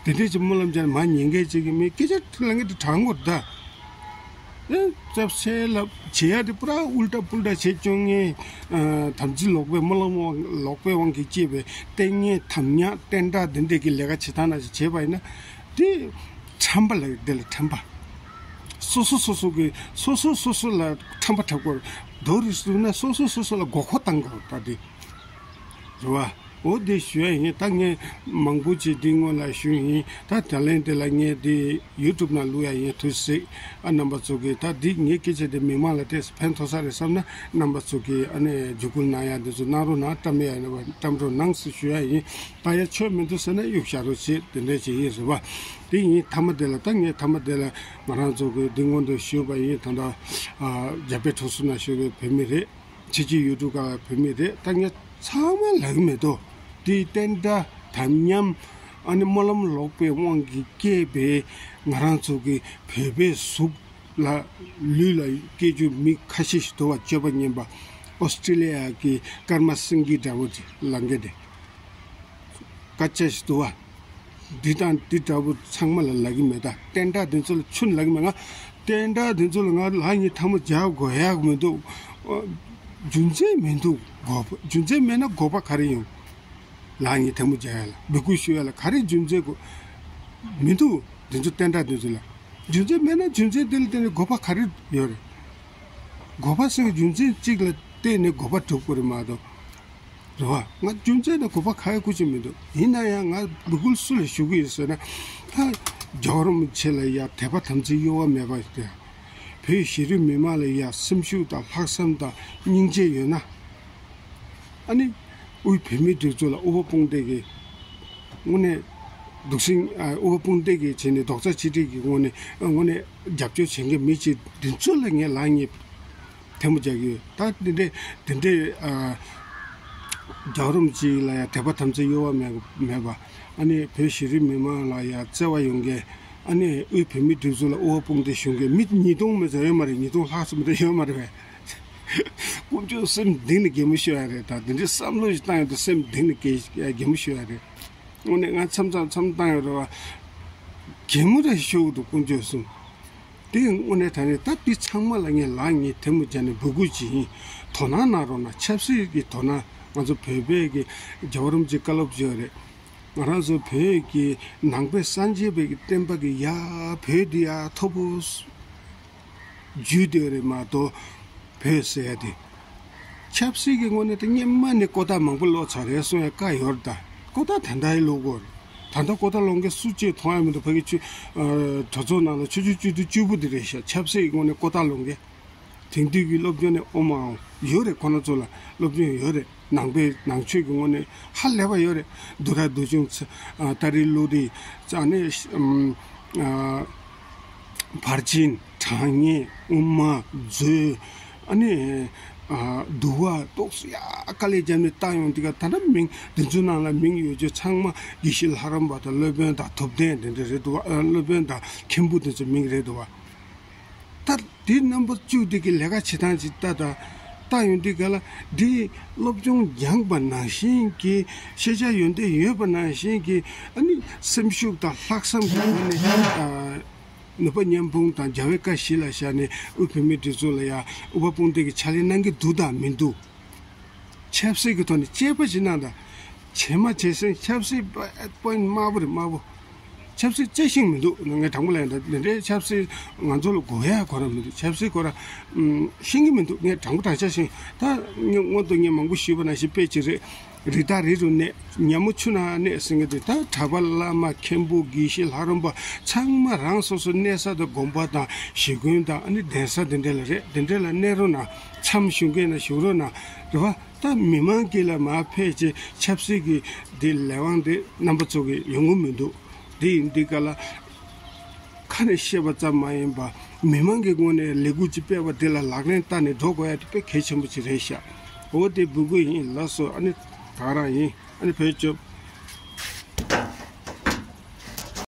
དེ་འདྲས་ཀྱི་སྨོན་ལམ་རྒྱག་མ་ཉན་མཁན་ཅིག་གི་མི་སྐད་ཆ་ལབ་མཁན་དེ་དྲང་པོ་རེད་ད། ཨེ་ཙབ་སེ་ལབ་བྱེད་ཡ་དེ་པུ་ར་ཨུལ་ཏ་པུལ་ཏ་བྱེད་སྐྱོང་མཁན། ཨ་དམ་ཚིག་ལོག་པའི་སྨོན་ལམ་དབང་ལོག་པའི་དབང་གིས་སྐྱེས་པའི་ལྟས་ངན་དམ་ཉམས་བསྟན་དགྲ་འདི་འདྲས་ཀྱི་ལས་ཀ་བྱེད་སྟངས་ནང་བཞིན་བྱས་པ་ཡིན་ན། དེ་ཁྲམ་པ་ལ་དེ་ལ་ཁྲམ་པ། སོ་སོ་སོ་སོ་གི་སོ་སོ་སོ་སོ་ལ་ཁྲམ་པ་འཁྲབ་དགོས། རྡོ་རིལ་སུ་ན་སོ་སོ་སོ་སོ་ལ་མགོ་སྐོར་བཏང་དགོས་ད་དེ། རེད་བ། འོ་དེ་ཞུ་ཡ་ཡིན། ད་ངས་མང་པོ་ཅིག་འདི་སྔོན་ལ་ཞུས་ཡིན། ད་དེ་ལན་དེ་ལ་ངས་འདི་ཡུ་ཊུབ་ནང་བླུག་ཡ་ཡིན། དུས་ཚིགས་ཨ་རྣམ་པ་ཚོ་གིས་ད་འདི་ངའི་སྐད་ཆ་དེ་མི་མང་ལ་ཏོག་ཙམ་ཕན་ཐོགས་ས་རེད་བསམ་ན་རྣམ་པ་ཚོ་གིས་ཨ་ནི་བརྒྱུད་སྐུལ་གནང་ཡ་འདི་ཚོ་གནང་རོགས་གནང་། བཀྲམ་ཡ་ཡིན་ན་བཀྲམ་རོགས་གནང་ཟེར་ཞུ་ཡ་ཡིན། ད་ཡ་ཆོས་མི་འདུག་ཟེར་ན་གཡུག་བཞག་རོགས་བྱེད། དེ་འདྲ་ཅིག་ཡིན། རེད་བ། དེ་ཡིན། མཐའ་མ་དེ་ལ་ད་ངས་མཐའ་མ་དེ་ལ་ང་རང་ཚོ་གིས་འདི་སྔོན་དུ་ཞུས་པ་ཡིན། ད་ལྟ་ཨ་རྒྱ་བལ་འབྲུག་གསུམ་ན་བཞུགས་པའི་བོད་མི་རེད། ཕྱི་རྒྱལ་ཡུལ་གྲུ་ཁག་བོད་མི་རེད། ད་ངས་ཚང་མ་ལབ་ཀྱི་མེད་དོ། དེ་བསྟན་དགྲ་དམ་ཉམས་ཨ་ནི་སྨོན་ལམ་ལོག་པའི་དབང་གིས་སྐྱེས་པའི་ང་རང་ཚོ་གི་བོད་པའི་གཟུགས་ལ་ལུས་ལ་སྐྱེ་རྒྱུ་མི་ཁ་ཤས་ཤིག་འདུག་བ། སྤྱོད་པ་ངན་པ། ཨོ་སི་ཀྲི་ལི་ཡ་གི་ཀརྨ་སེང་གེ་འདྲ་བོ་ཅིག་ལབ་མཁན་དེ། སྐད་ཆ་ཞིག་འདུག་བ། འདི་དང་འདི་འདྲ་བོ་ཚང་མ་ལ་ལབ་ཀྱི་མེད། ད་བསྟན་དགྲ་འདི་ཚོ་ལ་ཆུ་ལབ་ཀྱི་མེད། ང་བསྟན་དགྲ་འདི་ཚོ་ལ་ང་ལག་གཉིས་ཐལ་མོ་སྦྱར་དགོས་ཡག་མི་འདུག་རྒྱུ་མཚན་མི་འདུག་དགོས་པ། རྒྱུ་མཚན་མེད་ན་དགོས་པ་ག་རེ་ཡོང་། ལག་གཉིས་ཐལ་མོ་སྦྱར་ཡ་ལ་འབོད་སྐུལ་ཞུ་ཡ་ལ་ག་རེ་རྒྱུ་མཚན་དགོས། མི་འདུག་འདི་ཚོ་བསྟན་དགྲ་འདི་ཚོ་ལ་རྒྱུ་མཚན་མེད་ན་རྒྱུ་མཚན་དེ་ལ་བརྟེན་ནས་དགོས་པ་ག་རེ་ཡོད་རེད། དགོས་པ་ཟེར་རྒྱུ་མཚན་གཅིག་ལ་བརྟེན་ནས་དགོས་པ་སྒྲུབ་དགོས་རེད་མ་གཏོགས། རེད་བ། ང་རྒྱུ་མཚན་དང་དགོས་པ་ག་ཡང་དགོས་ཀྱི་མི་འདུག་ཡིན་ན་ཡང་ང་འབོད་སྐུལ་སུ་ལ་ཞུ་གི་ཡོད་ཟེར་ན། ད་རྒྱལ་བ་རིན་པོ་ཆེ་ལ་ཡ་དད་པ་དམ་ཚིག་གཡོ་བ་མེད་པ་དེ། བོད་གཞི་རིམ་མི་མང་ལ་ཡ་སེམས་ཤུགས་དང་ལྷག་བསམ་དང་སྙིང་རྗེ་ཡོད་ན། ཨ་ནི་དབུས་བོད་མིའི་སྒྲིག་འཛུགས་ལ་དབུ་བ་དཔུང་འདེགས་ཀྱིས་དངོས་གནས་འདུག་སེ། ཨ་དབུ་བ་དཔུང་འདེགས་ཀྱིས་བྱས་ནས་རྡོག་རྩ་གཅིག་སྒྲིལ་གྱིས་དངོས་གནས་དངོས་གནས་རྒྱབ་སྐྱོར་བྱེད་མཁན་མི་གཅིག་འདི་ཚོ་ལ་ངས་ལག་གཉིས་ཐལ་མོ་སྦྱར་གྱི་ཡོད། ད་འདི་འདྲའི་འདི་འདྲའི་ཨ་ རྒྱལ་བ་རིན་པོ་ཆེ་ལ་ཡང་དད་པ་དམ་ཚིག་གཡོ་བ་མེད་མེད་པ། ཨ་ནི་བོད་གཞི་རིམ་མི་མང་ལ་ཡང་བརྩེ་བ་ཡོང་མཁན། ཨ་ནི་དབུས་བོད་མིའི་སྒྲིག་འཛུགས་ལ་དབུ་བ་དཔུང་སྡེ་ཞུ་མཁན་མི་ཉིས་སྟོང་མི་ཚད་ཡོད་མ་རེད། ཉིས་སྟོང་ལྷག་ཙམ་མི་ཚད་ཡོད་མ་རེད་པས། དཀོན་མཆོག་སེམས་གཏིང་ནས་གད་མོ་ཤོར་ཡ་རེད། ད་འདི་འདྲའི་བསམ་བློ་ཞིག་བཏང་ཡོད་དུས་སེམས་གཏིང་ནས་གད་གད་མོ་ཤོར་ཡ་རེད། དངོས་གནས་ང་མཚམས་མཚམས་མཚམས་བཏང་ཡོད་རེད་བ། གད་མོ་རེ་ཤོར་གི་འདུག་དཀོན་མཆོག་གསུམ། དེ་དངོས་གནས་དྲང་གནས་ད་འདི་ཚང་མ་ལ་ངས་ལག་གཉིས་ཐལ་མོ་སྦྱར་ནས་འབོད་སྐུལ་བྱེད་ཡིན། དོ་སྣང་གནང་རོགས་གནང་། ཆབ་སྲིད་ཀྱི་དོ་སྣང་། ང་ཚོ་བོད་པའི་གི་རྒྱལ་བ་རིན་པོ་ཆེ་བཀའ་སློབ་བརྗོད་རེད། ང་རང་ཚོ་བོད་ཀྱི་ནང་པའི་སངས་རྒྱས་པའི་གི་བསྟན་པ་གི་ཡ་བོད་འདི་ཡ་མཐོ་པོ་བརྒྱུད་བསྡད་རེད་མ་གཏོགས། བོད་ཟེར་ཡ་དེ། ཆབ་སྲིད་ཀྱི་ངོས་ནས་ད་སྔོན་མ་ནས་ཀོ་ཏ་མང་པོ་ལོག་ཚར་རེད་གསུང་ཡ་བཀའ་ཡོད་རེད། ད་ཀོ་ཏ་ད་ལྟ་ཡང་ལོག་གི་ཡོད་རེད། ད་ལྟ་ཀོ་ཏ་ལོག་མཁན་སུ་གཅིག་མཐོང་ཡ་མི་འདུག་ཕ་གི་ཆུ་ཨ་གྲོས་ཚོགས་ནང་ལ་ཆུ་ཚོད་བཅུ་དང་བཅུ་པོ་དེ་རེད་ཤག་ཆབ་སྲིད་ཀྱི་ངོས་ནས་ཀོ་ཏ་ལོག་མཁན། དེང་དུས་ཀྱི་སློབ་སྦྱོང་ནས་ཨོ་མའང་ཡོད་རེད། ཁོ་རང་ཚོ་ལ་སློབ་སྦྱོང་ཡོད་རེད། ནང་པའི་ནང་ཆོས་ཀྱི་ངོས་ནས་ཧ་ལས་པ་ཡོད་རེད། བསྡུ་ར་བསྡུ་ཆུང་ཚ་ཨ་ཏ་རི་ཀླུ་རི་ཙ་ནི་ཨ་ཕར་ཕྱིན། གྲངས་ངེས། དབུ་མ། མཛོད། ཨ་ནི་ཨ་འདུལ་བ། ཏོག་ཙམ་ཡ་དཀའ་ལས་བརྒྱབ་ནས་བཏང་ཡོང་དུས་ཀ་ད་ལྟ་མིང་འདི་ཚོ་ནང་ལ་མིང་ཡོད་རྒྱུ་ཚང་མ་དགེ་བཤེས་ལྷ་རམས་པ་དང་སློབ་དཔོན་དང་ཐུབ་བསྟན་དེ་འདྲ་རེད་འདུག་བ། ཨ་སློབ་དཔོན་དང་མཁན་པོ་དེ་ཚོ་མིང་རེད་འདུག་བ། ད་འདི་རྣམ་པ་བཅུ་འདི་གི་ལས་ཀ་བྱེད་སྟངས་ཅིག་ལྟ་དང་། ལྟ་ཡོང་དུས་ག་ལ་འདི་སློབ་སྦྱོང་སྦྱངས་པ་ནང་བཞིན་གྱི་ཤེས་བྱ་ཡོན་ཏན་ཡོད་པ་ནང་བཞིན་གྱི་ཨ་ནི་སེམས་ཤུགས་དང་ལྷག་བསམ་གྱི་ངོས་ནས་ཨ་ནུས་པ་མཉམ་སྤུངས་དང་རྒྱལ་བའི་བཀའ་གཞི་ལ་བཞག་ནས་དབུས་བོད་མིའི་སྒྲིག་འཛུགས་ལ་ཡང་དབུ་བ་དཔུང་སྡེ་གི་ཕྱག་ལས་གནང་གི་འདུག་དང་མི་འདུག་ཆབ་སྲིད་ཀྱི་ཐོག་ནས་དཔྱད་པ་ཞིག་གནང་དང་། བྱེ་མ་བྱེ་སེང་ཆབ་སྲིད་པ་པོ་ཡིན་དམར་པོ་རེད་དམར་པོ། ཆབ་སྲིད་རྩེ་ཤིང་མི་འདུག་ངས་དྲང་པོ་ལབ་ཡིན། ད་འདི་འདྲའི་ཆབ་སྲིད་ང་ཚོ་ལ་དགོས་ཡ་ཁོ་རང་མི་འདུག་ཆབ་སྲིད་ཁོ་རང་ཤེས་ཀྱི་མི་འདུག་ངས་དྲང་པོ་དྲང་བཞག་བཤད། ད་ངས་སྔོན་དུ་ངས་མང་པོ་ཞུས་པ་ནང་བཞིན་དཔེ་ཅིག་རེད། རི་དྭགས་རི་རུ་གནས། ཉ་མོ་ཆུ་ནང་གནས་ཟེར་མཁན་དེ། ད་གྲྭ་པ་བླ་མ་མཁན་པོ་དགེ་བཤེས་ལྷ་རམས་པ་ཚང་མ་རང་སོ་སོ་གནས་ས་དང་དགོན་པ་དང་ཞེ་དགོན་དང་ཨ་ནི་གདན་ས་དེ་འདྲ་ལ་རེད། དེ་འདྲ་ལ་གནས་རོགས་གནང་། མཚམས་བཞུགས་མཁན་ན་བཞུགས་རོགས་གནང་། རེད་བ། ད་མི་མང་གི་ལ་མར་ཕེབས་བྱས་ཆབ་སྲིད་ཀྱི་འདི་ལས་དབང་འདི་རྣམ་པ་ཚོ་གི་ཡོང་གི་མི་འདུག་འདི་ཡིན་འདི་ག་ལ་ཁ་ནས་བཤད་པ་ཙམ་མ་ཡིན་པ། མི་མང་གི་ངོས་ནས་ལས་འགུལ་ཅིག་སྤེལ་བ་འདི་ལ་ལག་ལེན་བསྟར་ནས་འགྲོ་དགོས་ཡ་དེ་དཔེ་གལ་ཆེན་པོ་ཅིག་རེད་ཤག་འོ་དེ་འབོད་སྐུལ་ཡིན། ལགས་སོ། ཨ་ནི་ད་ག་རང་ཡིན། ཨ་ནི་བེད་སྤྱོད།